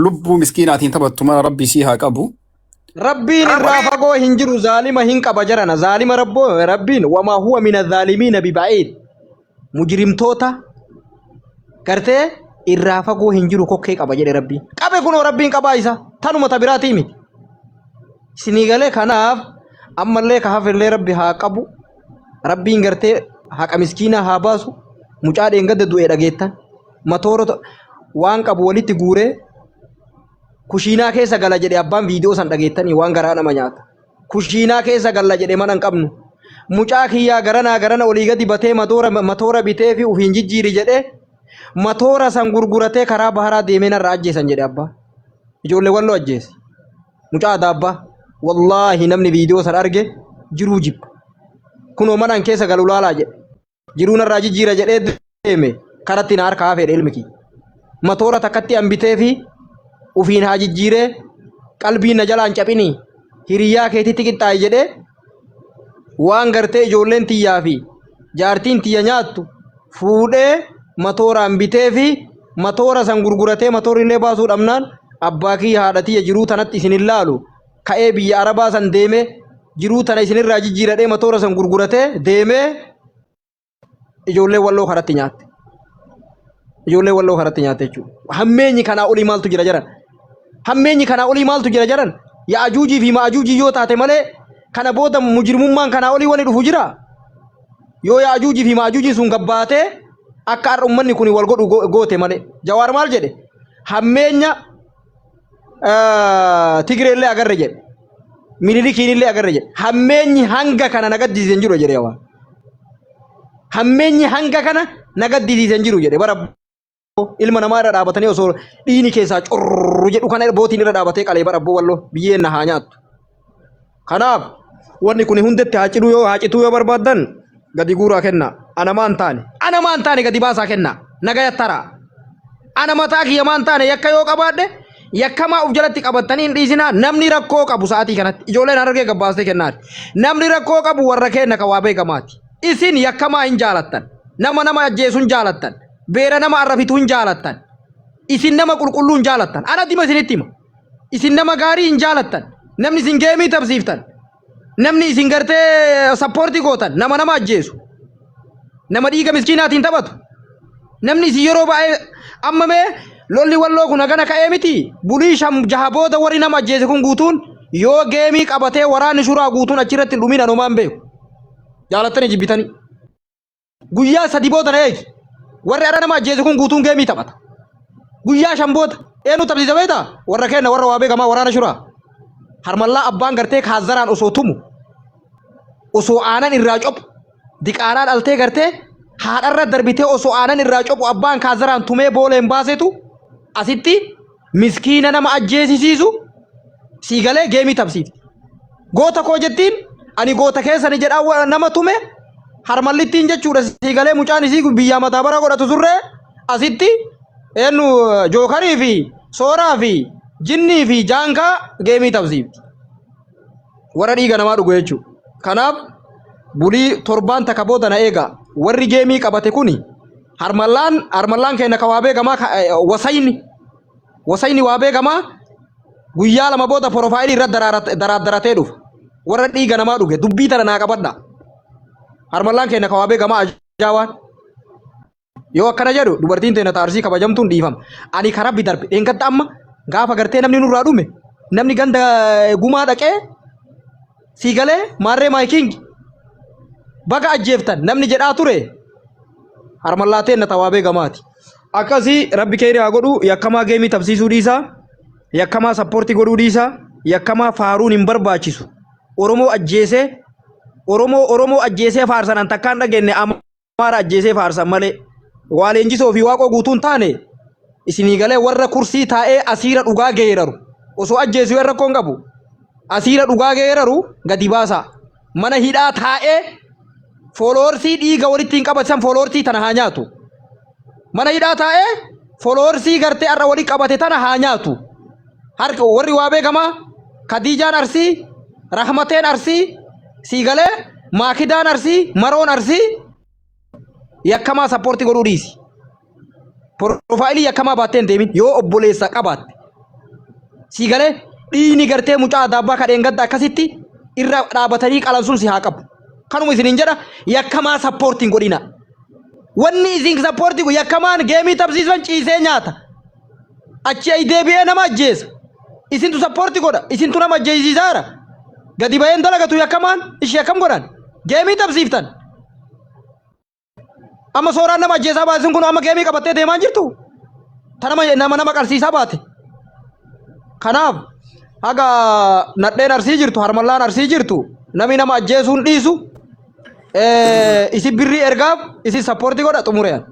lubbuu miskiinaatiin taphattu mana rabbi sii haa qabu. Rabbiin irraa fagoo hin jiru zaalima hin qaba jarana zaalima rabboo rabbiin wamaa huwa mina zaalimiina biba'iid mujrimtoota gartee irraa fagoo hin jiru kokkee qaba jedhe rabbiin qabe kunoo rabbiin qabaa isa tanuma ta biraatii miti isinii galee kanaaf ammallee ka hafellee rabbi haa qabu rabbiin gartee haqa miskiinaa haa baasu mucaa dheengadda du'e dhageettan matoora waan qabu walitti guuree kushiinaa keessa gala jedhe abbaan viidiyoo san dhageettanii waan garaa nama nyaata. Kushiinaa keessa galla jedhe mana hin qabnu. Mucaa kiyyaa garanaa garana olii gadi batee matoora matoora bitee fi ofiin jijjiiri jedhe matoora san gurguratee karaa baharaa deemee narra ajjeesan jedhe abbaa. Ijoollee walloo ajjeese. Mucaa adaabbaa. Wallaahi namni viidiyoo san arge jiruu jibba. Kunoo manaan keessa galu laalaa jedhe. Jiruu narraa jijjiira jedhee deeme karatti na harkaa hafeedha ilmi kiyya. Matoora takkatti an bitee fi ufiin haa jijjiiree qalbiin na jalaan caphinii hiriyyaa keetitti qixxaa'i jedhee waan gartee ijoolleen tiyyaa fi jaartiin tiyya nyaattu fuudhee matooraan bitee fi matoora san gurguratee matoorri illee baasuu dhabnaan abbaa kiyya haadha tiyya jiruu tanatti isin hin laalu ka'ee biyya arabaa san deemee jiruu tana isinirraa jijjiiradhee matoora san gurguratee deemee ijoollee walloo karatti nyaatte. Ijoollee walloo karatti nyaatte jechuudha. Hammeenyi kanaa olii maaltu jira jaran? Hammeenyi kanaa olii maaltu jira jaran? Ya'ajuujii fi ma'ajuujii yoo taate malee kana booda mujrimummaan kanaa olii wani dhufu jira? Yoo ya'ajuujii fi ma'ajuujiin sun gabbaatee akka har'a uummanni kun wal godhu goote malee. Jawaar maal jedhe? Hammeenya Tigree illee agarre jedhe. Minilikiin illee agarre jedhe. Hammeenyi hanga kana na gaddisiise hin jiru jedhe Jawaar. Hammeenyi hanga kana na gaddisiise hin jiru jedhe. Bara ilma namaa irra dhaabatanii osoo dhiini keessaa corru jedhu kana bootiin irra dhaabatee qalee bara abboo walloo biyyeen na haa nyaattu. Kanaaf wanni kun hundatti haa ciduu yoo haa cituu yoo barbaaddan gadi guuraa kenna. Ana maan taane ana maan taane gadi baasaa kenna. Nagaya taraa. Ana mataa kiyya maan taane yakka yoo qabaadhe yakkamaa of jalatti qabattanii hin dhiisinaa namni rakkoo qabu sa'aatii kanatti ijoolleen harargee gabbaastee kennaati. Namni rakkoo qabu warra keenna kan waa beekamaati. Isin yakkamaa hin jaalattan. Nama nama ajjeesu hin jaalattan. Beera nama arrafitu hin jaalattan. Isin nama qulqulluu hin jaalattan. Ana dima isinitti hima. Isin nama gaarii hin jaalattan. Namni isin geemii tapsiiftan. Namni isin gartee sappoortii gootan nama nama ajjeesu. Nama dhiiga miskiinaatiin taphatu. Namni isin yeroo baay'ee amma mee lolli walloo kun hagana ka'ee miti bulii shan jaha booda warri nama ajjeese kun guutuun yoo geemii qabatee waraanni shuraa guutuun achirratti hin dhumin anumaan beeku. Jaalattanii jibbitanii. Guyyaa sadi booda na eegi. Warri ara nama ajjeese kun guutuun geemii taphata. Guyyaa shan booda eenyu taphsiisa beektaa? Warra keenya warra waa beekamaa waraana shuraa. Harmallaa abbaan gartee kaazzaraan osoo tumu osoo aanan irraa cophu diqaalaa dhaltee gartee haadharra darbitee osoo aanan irraa cophu abbaan kaazzaraan tumee booleen baasetu asitti miskiina nama ajjeesisiisu sii galee geemii tapsiifti. Goota koo jettiin ani goota keessani jedhaa nama tume harmallittiin jechuudha sii galee mucaan isii biyyaa mataa bara godhatu surree asitti eenyu jookarii fi sooraa fi jinnii fi jaankaa geemii tapsiifti. Warra dhiiga namaa dhugu jechuudha. Kanaaf bulii torbaan takka booda na eega warri geemii qabate kuni harmallaan harmallaan keenya ka waa beekamaa wasayni wasayni waa beekamaa guyyaa lama booda porofaayilii irra daraaddaratee dhufa. Warra dhiiga namaa dhuge dubbii tana naa qabadha. Harmallaan keenya ka waa beekamaa ajaa'aan. Yoo akkana jedhu dubartiin teenya ta arsii kabajamtuun dhiifama. Ani ka rabbi darbe dheengadda amma gaafa gartee namni nurraa dhume namni ganda gumaa dhaqee sii galee maarree maayikiingi baga ajjeeftan namni jedhaa ture harmallaa teenna tawaabee gamaati. Akkasii rabbi keeyri haa godhu yakkamaa geemii tapsiisuu dhiisaa yakkamaa sappoortii godhuu dhiisaa yakkamaa faaruun hin barbaachisu. Oromoo ajjeesee Oromoo Oromoo ajjeesee faarsan an takkaan dhageenye Amaara ajjeesee faarsan malee waa leenjisoo fi waaqoo guutuu hin taane isinii galee warra kursii taa'ee asiira dhugaa geeraru osoo ajjeesuu irra rakkoon qabu asiira dhugaa geeraru gadi baasaa mana hidhaa taa'ee fooloorsii dhiiga walitti hin qabatan fooloorsii tana haa nyaatu mana hidhaa taa'ee Followersii gartee har'a walii qabate tana haa nyaatu. Harka warri waa beekamaa Kadiijaan Arsii, Rahmateen Arsii, Siigalee, Maakidaan Arsii, Maroon Arsii yakkamaa sappoortii godhuu dhiisi. Piroofaayilii yakkamaa baattee hin deemin yoo obboleessa qabaatte. Siigalee dhiigni gartee mucaa adaabbaa kadheen gadda akkasitti irra dhaabatanii qalan sun si haa qabu. Kanuma isiniin jedha yakkamaa sappoortii hin godhina. Wanni isin sappoortii kun yakkamaan geemii tapsiisan ciisee nyaata. Achi ay deebi'ee nama ajjeesa. Isintu sappoorti godha. Isintu nama ajjeesiisaara. Gadi baheen dalagatu yakkamaan ishee akkam godhan? Geemii tapsiiftan. Amma sooraan nama ajjeesaa baate sun kun amma geemii qabattee deemaa hin jirtu. Ta nama nama nama qarsiisaa baate. Kanaaf haga nadheen arsii jirtu harmallaan arsii jirtu namni nama ajjeesuun dhiisu isin birrii ergaaf isin sappoortii godha xumureen.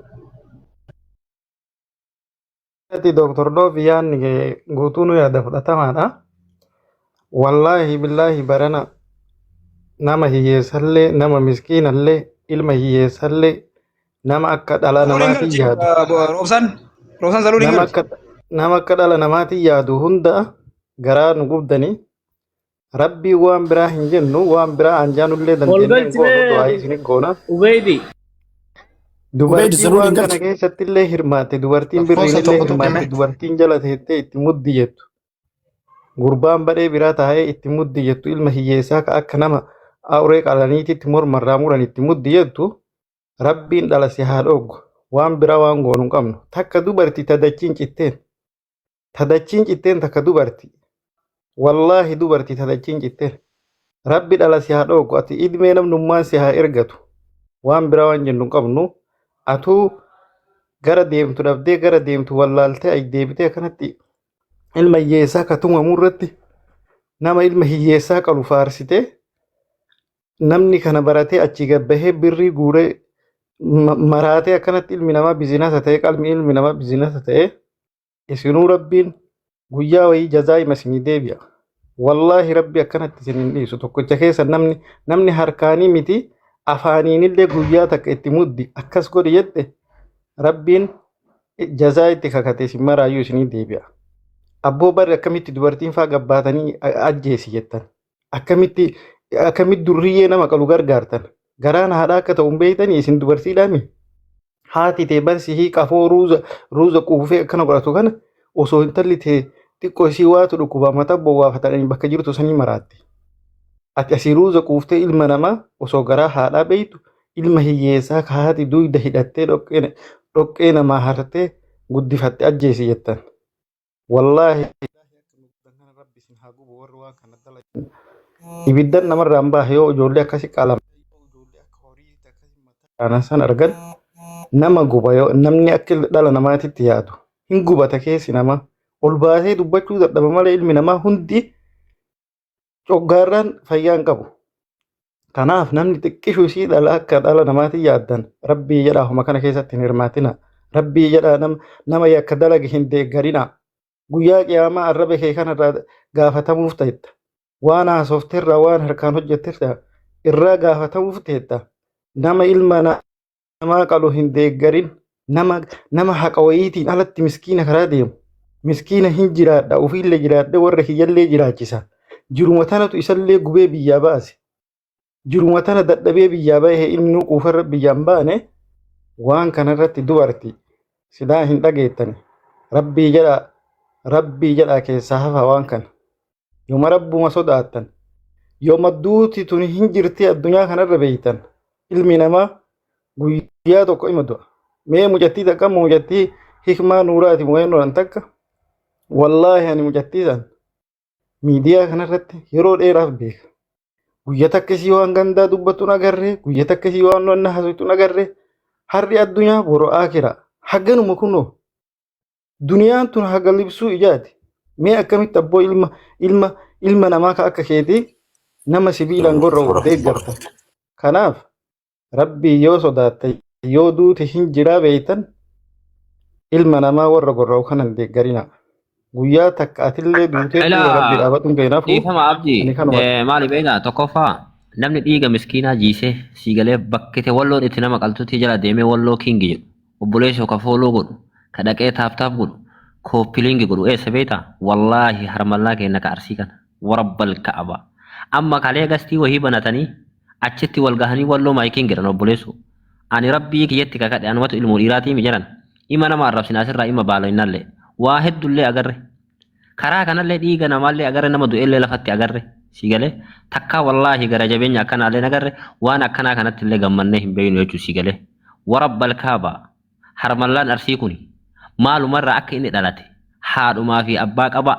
Ati Dr. Loofi yaadni kee guutuu nu yaada fudhatamaadha. Wallaahi billaahi barana nama hiyyeessallee nama miskiinallee ilma hiyyeessallee nama akka dhala Saluun hin namaatiin galchi yaadu roobsan roobsan saluun hin nama galchi. akka nama akka dhala namaatiin yaadu hunda garaa nu gubdanii rabbii waan biraa hin jennu waan biraa anjaanullee Ol dandeenyee hin galchi goonu mee du'aa isin goona. Ubeydi. Ubeyd Dubartiin saluun hin waan kana galchi. keessatti illee hirmaatte dubartiin Lakkoofsa birriin illee tokko tuqime. hirmaatte dubartiin jala teettee itti muddi jettu gurbaan badhee biraa taa'ee itti muddi jettu ilma hiyyeessaa ka akka nama awree qalaniititti mormarraa muran itti muddi jettu rabbiin dhala si haa dhooggu waan biraa waan goonu hin qabnu takka dubarti tadachiin citteen tadachiin citteen takka dubarti wallaahi dubarti tadachiin citteen rabbi dhala si haa dhooggu ati idmee namnummaan si haa ergatu waan biraa waan jennu hin qabnu atuu gara deemtu dhabdee gara deemtu wallaaltee ay deebitee akkanatti ilma hiyyeessaa ka tumamu irratti nama ilma hiyyeessaa qalu faarsitee namni kana baratee achii gabbahee birrii guuree maraatee akkanatti ilmi namaa bizinasa ta'e qalmi ilmi namaa bizinasa ta'e isinuu rabbiin guyyaa wayii jazaa ima isinii deebi'a. Wallaahi rabbi akkanatti isin hin dhiisu tokkicha keessa namni namni harkaanii miti afaaniinillee guyyaa takka itti muddi akkas godhi jette rabbiin jazaa itti kakate isin maraayyuu isinii deebi'a. Abboo barri akkamitti dubartiin faa gabbaatanii ajjeesi jettan. Akkamitti akkamitti durriyyee nama qalu gargaartan. Garaan haadhaa akka ta'u hin beektanii isin dubartiidhaami. Haati tee barsi hii qafoo ruuza ruuza quufee akkana godhatu kana osoo intalli tee xiqqoo isii waatu dhukkuba mata bowwaafatanii bakka jirtu sanii maraatti. Ati asii ruuza quuftee ilma namaa osoo garaa haadhaa beektu ilma hiyyeessaa ka haati duyda hidhattee dhoqqee dhoqqee namaa hartee guddifatte ajjeesi jettan. Wallaahi rabbi isin haa gubu warri waan kana dalagan. Ibiddan namarraa hin baahe yoo ijoollee akkasi qalama. Kana san argan nama guba yoo namni akka dhala namaatitti yaadu hin gubata keessi namaa ol baasee dubbachuu dadhaba malee ilmi namaa hundi coggaarraan fayyaa hin qabu. Kanaaf namni xiqqishu isii dhala akka dhala namaatiin yaaddan rabbii jedhaa homa kana keessatti hin hirmaatina. Rabbii jedhaa nama nama yakka dalage hin deeggarina. Guyyaa qiyaamaa arraba kee kanarraa gaafatamuuf ta'etta. Waan haasofterraa waan harkaan hojjetterraa irraa gaafatamuuf teetta. Nama ilma namaa qalu hin deeggarin. Nama nama haqa wayiitiin alatti miskiina karaa deemu. Miskiina hin jiraadha ofiillee jiraadhe warra kiyyallee jiraachisa. Jiruma tanatu isallee gubee biyyaa baase. Jiruma tana dadhabee biyyaa bahe inni nu quufarra biyyaan baane waan kanarratti dubarti silaa hin dhageettani. Rabbii jedhaa rabbii jedhaa keessaa hafa waan kana. Yooma rabbuma sodaattan yooma duuti tuni hin jirti addunyaa kanarra beeytan ilmi namaa guyyaa tokko ima du'a. Mee mucattii takka amma mucattii hikmaa nuuraati mu'eennoodhaan takka wallaahi ani mucattii san miidiyaa kanarratti yeroo dheeraaf beeka. Guyya takka isii waan gandaa dubbattu hin agarre, guyya takka isii waan wanna haasoftu hin agarre. Har'i addunyaa boru aakira. Haganuma kunoo duniyaan tun haga libsuu ijaati. Mee akkamitti abboo ilma ilma ilma namaa ka akka keetii nama sibiilaan gorra'u deeggarta. Kanaaf rabbii yoo sodaatte yoo duute hin jiraa beeytan ilma namaa warra gorra'u kana hin deeggarina. Guyyaa takka atillee duutee fuula rabbii Ilaa dhaabatuun keenafu dhiifama abdii ani kanuma. maali beektaa tokkoffaa namni dhiiga miskiinaa jiisee siigalee bakkite walloon itti nama qaltutti jala deemee walloo kingi jedhu obboleessa ka fooloo godhu Ka dhaqee tap tap godhu copy link godhu eessa beektaa? Wallaahi harmallaa keenna ka Arsii kana. Warabbal ka'aba. Amma kalee gastii wahii banatanii achitti wal gahanii walloo maayikiin jedhan obboleessoo. Ani rabbii kiyyatti kakadhe anumatu ilmoo dhiiraatii mi jedhan. Ima nama arrabsina asirraa ima baaloynallee. Waa heddullee agarre. Karaa kanallee dhiiga namaallee agarre nama du'ellee lafatti agarre. Si galee takkaa wallaahi gara jabeenya akkanaallee agarre waan akkanaa kanattillee gammannee hin beeynu jechuu si galee. Warabbal kaaba. Harmallaan Arsii kuni maalumarraa akka inni dhalate haadhumaa fi abbaa qaba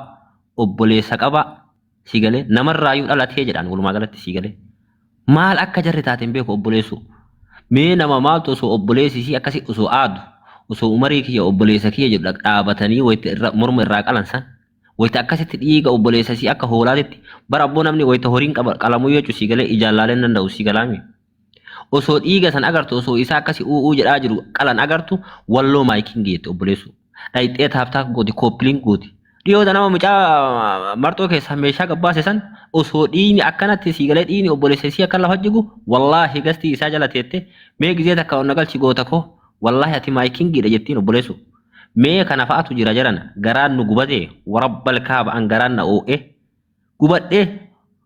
obboleessa qaba sii galee namarraayyuu dhalatee jedhaan walumaa galatti sii galee maal akka jarri taate hin beeku obboleessuu mee nama maaltu osoo obboleessi isii akkasi osoo aadu osoo umarii kiyya obboleessa kiyya jedhu dhaabatanii wayita irra morma irraa qalan san wayita akkasitti dhiiga obboleessa isii akka hoolaatitti bara abboo namni wayita horiin qalamuu jechu sii galee ijaan laalee hin danda'u sii galaami Osoo dhiiga san agartu osoo isaa akkasi u'uu jedhaa jiru qalan agartu walloo my king jette obboleessoo. Dhayxee tap tap gooti copy link gooti. Dhiyoota nama mucaa marxoo keessaa meeshaa gabbaase san osoo dhiigni akkanatti sii galee dhiigni obboleessa isii akka lafa jigu wallaahi gastii isaa jala teette mee gizee takka onna galchi goota koo wallaahi ati my king dha jettiin obboleessoo. Mee kana fa'atu jira jarana garaan nu gubate warabbal kaaba an garaan na oo'e gubadhee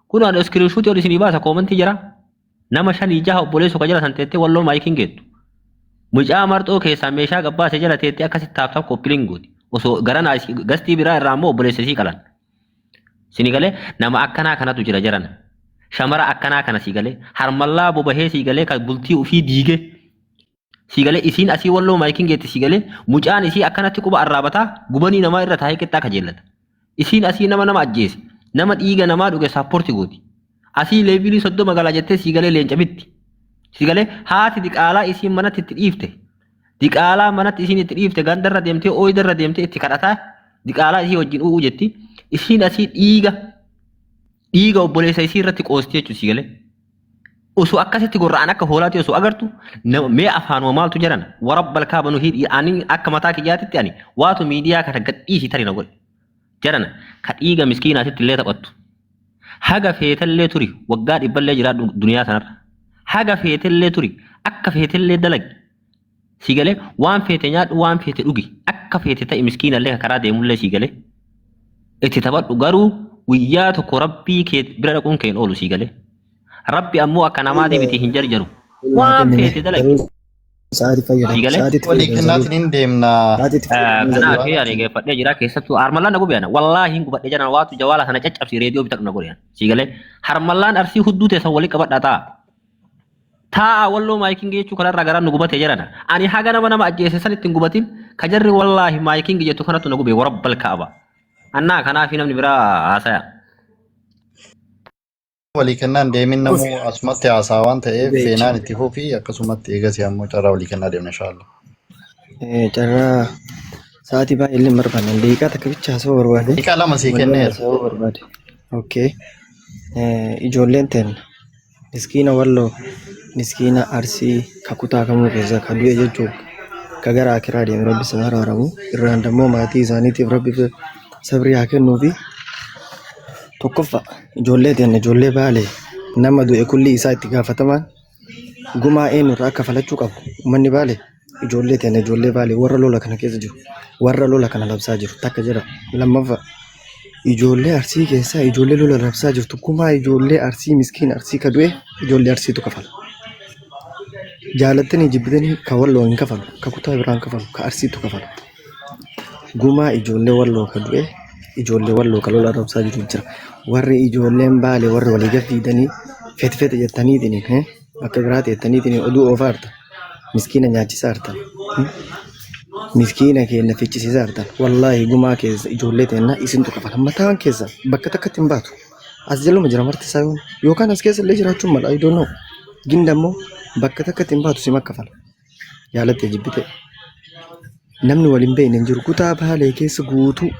kun an iskiriinshuutii ol isinii baasa koomantii jira. Nama shanii jaha obboleessu ka jala san teettee walloo maayikiin geettu. Mucaa marxoo keessaa meeshaa gabbaase jala teettee akkasitti tap tap copy link gooti. Osoo garanaa gastii biraa irraa ammoo obboleessa isii qalan. Sini galee nama akkanaa kanatu jira jarana. Shamara akkanaa kana sii galee harmallaa bobahee sii galee kan bultii ofii diigee sii galee isiin asii walloo maayikiin geetti sii galee mucaan isii akkanatti quba arraabataa gubanii namaa irra taa'ee qixxaa kajeellata. Isiin asii nama nama ajjeese nama dhiiga namaa dhuge saappoorti gooti. Asii leevilii 30 gala jettee sii galee leenca bitti. Sii galee haati diqaalaa isiin manatti itti dhiifte. Diqaalaa manatti isiin itti dhiifte gandarra deemtee ooyidarra deemtee itti kadhataa diqaalaa isii wajjin u'uu jetti. Isiin asii dhiiga dhiiga obboleessa isii irratti qoosti jechuudha sii galee. Osoo akkasitti gorra'an akka hoolaatti osoo agartu mee afaanuma maaltu jedhan warabbal kaaba nu hidhi ani akka mataa kiyyaatitti ani waatu miidiyaa kana gadhiisi tari na godhe jedhan ka dhiiga miskiinaatitti illee taphattu. Haga feetellee turi waggaa dhibballee jiraadhu duniyaa sanarra. Haga feetellee turi akka feetellee dalagi. Sii galee waan feete nyaadhu waan feete dhugi akka feete ta'i miskiinallee ka karaa deemullee sii galee. Itti taphadhu garuu guyyaa tokko rabbii kee bira dhaquun kee hin oolu sii galee. Rabbi ammoo akka namaatii miti hin jarjaru. Waan feete dalagi. Sa'aatii fayyadamu. Sii galee. Sa'aatiitti Walii fayyadamu. kennaatiin hin deemna. Sa'aatiitti fayyadamu. Kanaaf ani geeffadhee jira keessattuu harmallaan na gube ana wallaahi hin gubadhe jedhan waatu jawaala sana caccabsi reediyoo bitadhu na godhe ana. Sii galee harmallaan arsii hudduu teessan walii qabadhaa ta'a. Taa'a walloo maayikingi jechuu kanarraa garaan nu gubate jedhana. Ani haga nama nama ajjeese san ittiin gubatin ka jarri wallaahi maayikingi jettu kanatu na gube warabbal ka'aba. Annaa kanaafi namni biraa haasaya. Walii kennaan deemin namuu asumatti haasaa waan ta'eef seenaan itti fufi akkasumatti eegasii ammoo carraa walii kennaa deemna inshaallah. Carraa sa'aatii baay'ee illee hin barbaanne. Daqiiqaa takka bicha haasawuu barbaade. Daqiiqaa 2 sii Walloon kenneera. haasawuu barbaade. Okay. Ijoolleen teenna miskiina walloo miskiina arsii ka kutaa kamuu keessa ka du'e jechuun ka gara akiraa deeme rabbi isaa araaramu irraan dammoo maatii isaaniitiif rabbi sabrii haa kennuufi. Tokkoffaa ijoollee teenna ijoollee Baalee nama du'e kullii isaa itti gaafatamaan gumaa eenyurraa akka falachuu qabu uummanni Baalee ijoollee teenna ijoollee Baalee warra lola kana keessa jiru warra lola kana labsaa jiru takka jira. Lammaffaa ijoollee Arsii keessaa ijoollee lola labsaa jirtu gumaa ijoollee Arsii miskiin Arsii ka du'e ijoollee Arsiitu kafala. Jaalattanii jibbitanii ka walloo hin kafalu ka kutaa biraa hin kafalu ka Arsiitu kafala. Gumaa ijoollee walloo ka du'e ijoollee walloo ka lola arrabsaa jiru jira. Warri ijoolleen baale warri walii gad fiidanii fete fete jettaniitiin bakka biraa teettaniitiin oduu oofaa jirtan. Miskiina nyaachisaa jirtan. Miskiina keenya fichisiisaa jirtan. Wallaahi gumaa keessa ijoollee teenna isintu kafala. Mataan keessa bakka takkatti hin baatu. As jaluma jira marti isaa yoon yookaan as keessa illee jiraachuun mala I don't know. Ginda immoo bakka takkatti hin baatu sima kafala. Jaalatte jibbite. Namni wal hin beekne hin jiru. Kutaa Baalee keessa guutuu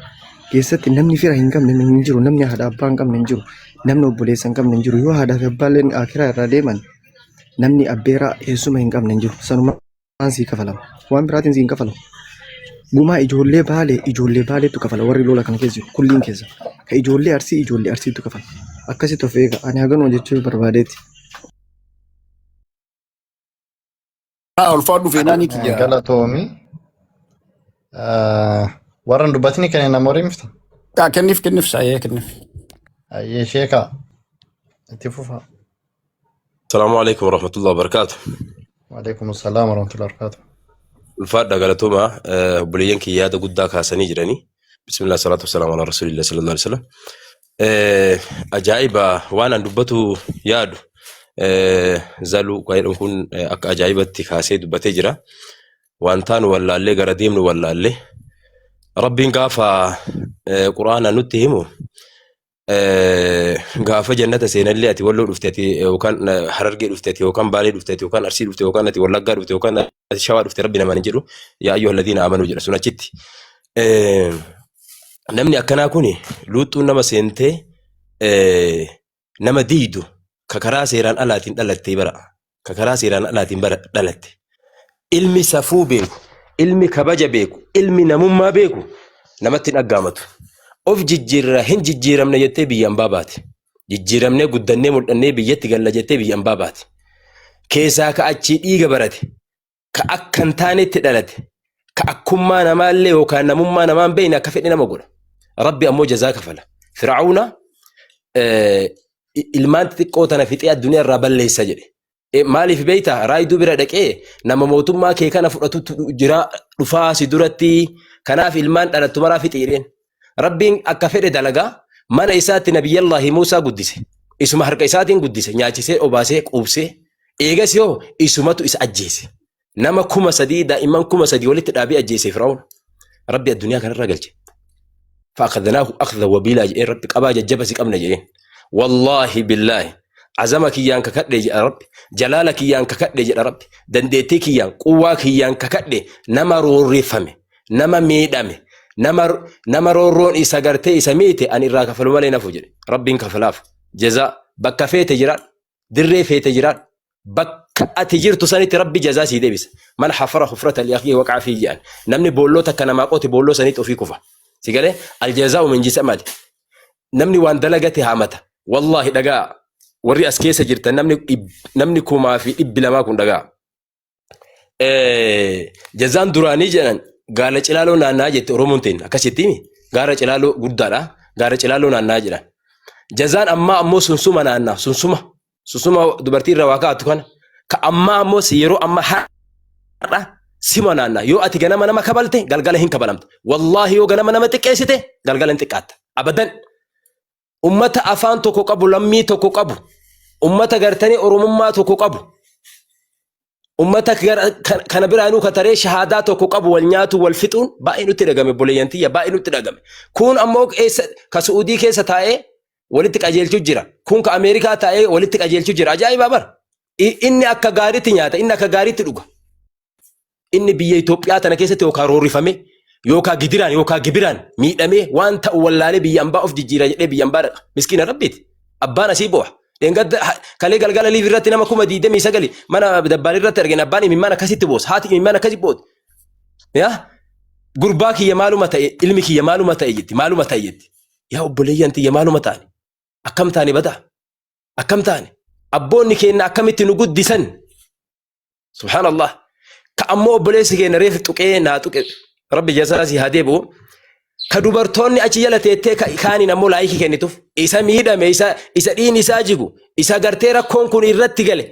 keessatti namni fira hin qabne hin jiru. Namni haadha abbaa hin qabne hin jiru. Namni obboleessa hin qabne hin jiru. Yoo haadhaa fi abbaalleen akiraa irraa deeman namni abbeeraa eessuma hin qabne hin jiru. Sanumaan sii kafalama. Waan biraatiin sii hin kafalamu. Gumaa ijoollee Baalee ijoollee Baaleetu kafala warri lola kana keessa jiru kulliin keessa. Ka ijoollee Arsii ijoollee Arsiitu kafala. Akkasitti of eega. Ani haganuma jechuu barbaadeeti. Haa ulfaadhu feenaanii kiyya. Galatoomi. Warra hin dubbatini kenna nama horii mifta. Kenniif kenniif saayee kenniif. Ayyee sheekaa itti fufaa. Salaamu alaikum warahmatullahi wabarakatuh. Waalaikum salaam warahmatullahi wabarakatuh. Ulfaadha galatooma obboleeyyan kiyya yaada guddaa kaasanii jiranii. Bismillah salaatu wasalaamu ala rasuulillah sallallahu alaihi wasallam. Ajaa'iba waan an dubbatu yaadu zaluu kan jedhamu kun akka ajaa'ibatti kaasee dubbatee jira. Waan taanu wallaallee gara deemnu wallaallee. Rabbiin gaafa quraana nutti himu gaafa jannata seenallee ati walloo dhufte ati yookaan harargee dhufte ati yookaan baalee dhufte ati yookaan arsii dhufte yookaan ati wallaggaa dhufte yookaan ati shawaa dhufte rabbi namaan hin jedhu yaa ayyuha alladhiina amanuu jedha sun achitti. Namni akkanaa kun luuxxuun nama seentee nama diidu ka karaa seeraan alaatiin dhalattee bara ka karaa seeraan alaatiin bara dhalatte. Ilmi safuu beeku, ilmi kabaja beeku, ilmi namummaa beeku namatti hin aggaamatu. Of jijjiirra hin jijjiiramne jettee biyya ambaa baate. Jijjiiramnee guddannee mul'annee biyyatti galla jettee biyya ambaa baate. Keessaa ka achii dhiiga barate, ka akka hin taanetti dhalate, ka akkummaa namaallee yookaan namummaa namaa hin beekne akka fedhe nama godha. Rabbi ammoo jazaa kafala. Fir'aawna ilmaan xixiqqoo tana fixee addunyaa irraa balleessa jedhe. Maaliif beektaa raayiduu bira dhaqee nama mootummaa kee kana fudhatutu jira dhufaa si duratti kanaaf ilmaan dhalattu maraa fixi jedheen. Rabbiin akka fedhe dalagaa mana isaatti nabiyyallaahi Muusaa guddise. Isuma harka isaatiin guddise nyaachisee obaasee quubsee eegas yoo isumatu isa ajjeese. Nama 3000 daa'imman 3000 walitti dhaabee ajjeese Fir'aawun. Rabbi addunyaa kanarra galche. Fa'akadnaahu akhdha wabiilaa jedheen Rabbi qabaa jajjaba si qabna jedheen. Wallaahi billaahi azama kiyyaan kakadhe jedha Rabbi jalaala kiyyaan kakadhe jedha Rabbi dandeettii kiyyaan quwwaa kiyyaan kakadhe nama roorrifame nama miidhame nama nama roorroon isa gartee isa miite ani irraa kafalu malee nafu jedhe Rabbiin kafalaaf jazaa bakka feete jiraadhu dirree feete jiraadhu bakka ati jirtu sanitti rabbi jazaa sii deebisa man hafara hufrata li akhihi waqa'a fi jedhan namni boolloo takka namaa qote boolloo sanitti ofii kufa si galee aljazaa'u min jinsi amali namni waan dalagate haamata wallaahi dhagaa warri as keessa jirtan namni namni 2,200 kun dhagaa Jazaan duraanii jedhan gaara cilaaloo naanna'aa jette Oromoon teenya akkas jettiimi gaara cilaaloo guddaadha gaara cilaaloo naanna'aa jedhan. Jazaan ammaa ammoo sunsuma naanna'a sunsuma sunsuma dubartii irra waa kaa'attu kana ka ammaa ammoo si yeroo amma har'a sima naanna'a yoo ati ganama nama kabalte galgala hin kabalamta wallaahi yoo ganama nama xiqqeessite galgala hin xiqqaatta abadan ummata afaan tokko qabu lammii tokko qabu ummata gartanii oromummaa tokko qabu ummata kana biraanuu kataree shahaadaa tokko qabu wal nyaatu wal fixuun baay'ee nutti dhagame obboleeyyan tiyya baay'ee nutti dhagame kun ammoo eessa ka su'uudii keessa taa'ee walitti qajeelchu jira kun ka ameerikaa taa'ee walitti qajeelchu jira ajaa'ibaa bara inni akka gaariitti nyaata inni akka gaariitti dhuga inni biyya Itoophiyaa tana keessatti yookaan roorrifame yookaan gidiraan yookaan gibiraan miidhamee waan ta'u wallaalee biyya ambaa of jijjiira jedhee biyya ambaa dhaqa. Miskiina rabbiiti. Abbaan asii boo'a. Dheengadda kalee galgala liif irratti nama 29,000 mana dabbaalii irratti argina abbaan imimmaan akkasitti boosa haati imimmaan akkasi booti. Yaa gurbaa kiyya maaluma ta'e ilmi kiyya maaluma ta'e jetti maaluma ta'e jetti. Yaa obboleeyyan tiyya maaluma ta'ani akkam taane badaa akkam taane abboonni keenya akkamitti nu guddisan Subhaanallah. Ka ammoo obboleessi keenya reef tuqee naa tuqe rabbi jasaa si haa deebi'u. Ka dubartoonni achi jala teettee kaaniin ammoo laayikii kennituuf isa miidhame isa isa dhiin isaa jigu isa gartee rakkoon kun irratti gale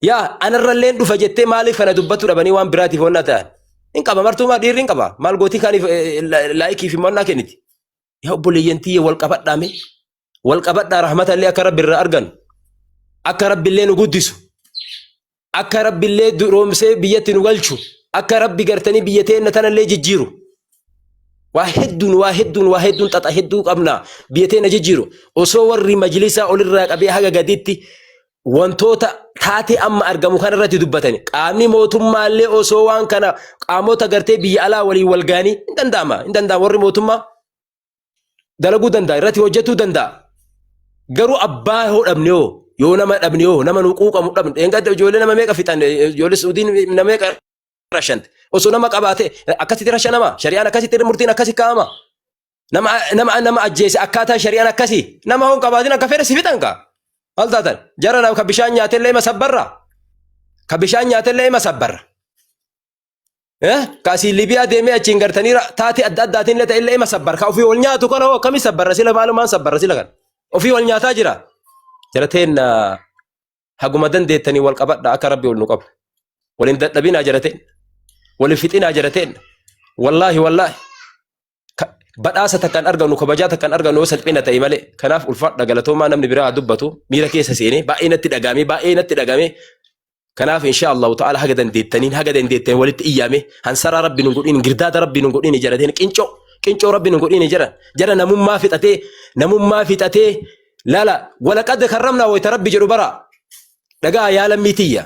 yaa anarralleen dhufa jettee maaliif kana dubbatu dhabanii waan biraatiif wannaa ta'an. Hin qaba martumaa dhiirri hin qaba maal gootii kaaniif laayikii fi wannaa kenniti. Yaa obboleeyyan tiyya wal qabadhaa mee wal qabadhaa rahmatallee akka rabbi irraa argannu akka rabbillee nu guddisu akka rabbillee duroomsee biyyatti nu galchu akka rabbi gartanii biyya teenna tanallee jijjiiru waa hedduun waa hedduun waa hedduun xaxa hedduu qabna biyya teenna jijjiiru osoo warri majlisaa olirraa qabee haga gaditti wantoota taatee amma argamu kanarratti dubbatani qaamni mootummaallee osoo waan kana qaamota gartee biyya alaa waliin wal ga'anii hin danda'ama hin danda'ama warri mootummaa dalaguu danda'a irratti hojjetuu danda'a. Garuu abbaa yoo dhabne hoo yoo nama dhabne hoo nama nu quuqamu dhabne dheengadda ijoollee nama meeqa fixan ijoollee Suudiin nama meeqa rashante osoo nama qabaate akkasitti rashanama shari'aan akkasitti murtiin akkasi kaa'ama nama nama nama ajjeese akkaataa shari'aan akkasii nama hoo hin qabaatin akka fedhe si fixan kaa maal taatan jara nama ka bishaan nyaatellee ima sabbarra ka bishaan nyaatellee ima sabbarra. Ka asii Libiyaa deemee achiin gartanii taatee adda addaatiin illee ta'e illee ima sabbar. Ka ofii wal nyaatu kana hoo akkamii sabbarra sila maalumaan sabbarra sila kana. Ofii wal nyaataa jira. Jarateen haguma dandeettanii wal qabadha akka rabbi wal nu qabu. Wal hin dadhabinaa jarateen. Wal hin fixinaa jarateen. Wallaahi wallaahi. Badhaasa takkaan argannu kabajaa takkaan argannu yoo salphina ta'e malee. Kanaaf ulfaadha galatoomaa namni biraa haa dubbatu miira keessa seenee baay'ee natti dhaga'ame baay'ee natti dhaga'ame. Kanaaf insha Allahu ta'ala haga dandeettaniin haga dandeettaniin walitti iyyaame hansaraa rabbi nun godhin girdaada rabbi nun godhin jarateen qincoo qincoo rabbi nun godhin jaran jara namummaa fixatee namummaa fixatee lala walaqad karramnaa wayita rabbi jedhu bara dhagaa yaa lammii tiyya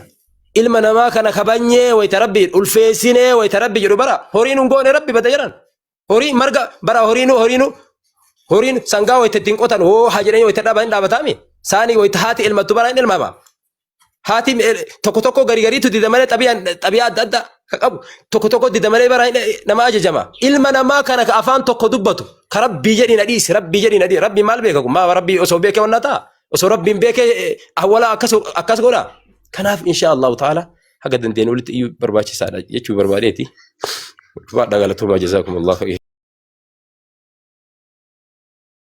ilma namaa kana kabanyee wayita rabbi ulfeessinee wayita rabbi jedhu bara horii nun goone rabbi bada jedhan horii marga bara horiinu horiinu horiin sangaa wayita ittiin qotan hoo haa jedhanii wayita dhaaban hin dhaabataami saanii wayita haati ilmattu bara hin ilmama Haati tokko tokko gari gariitu dida malee xabiyaan xabiyaa adda addaa ka qabu tokko tokko dida malee bara nama ajajama. Ilma namaa kana ka afaan tokko dubbatu ka rabbii jedhi na dhiisi rabbii jedhi na dhiisi rabbii maal beeka kun maa rabbii osoo beekee wanna ta'a osoo rabbiin beekee awwala akkas akkas godha. Kanaaf insha Allahu ta'ala haga dandeenyu walitti iyyuu barbaachisaadha jechuu barbaadeeti. Ulfaadha galatoomaa jazaakumullahu khayr.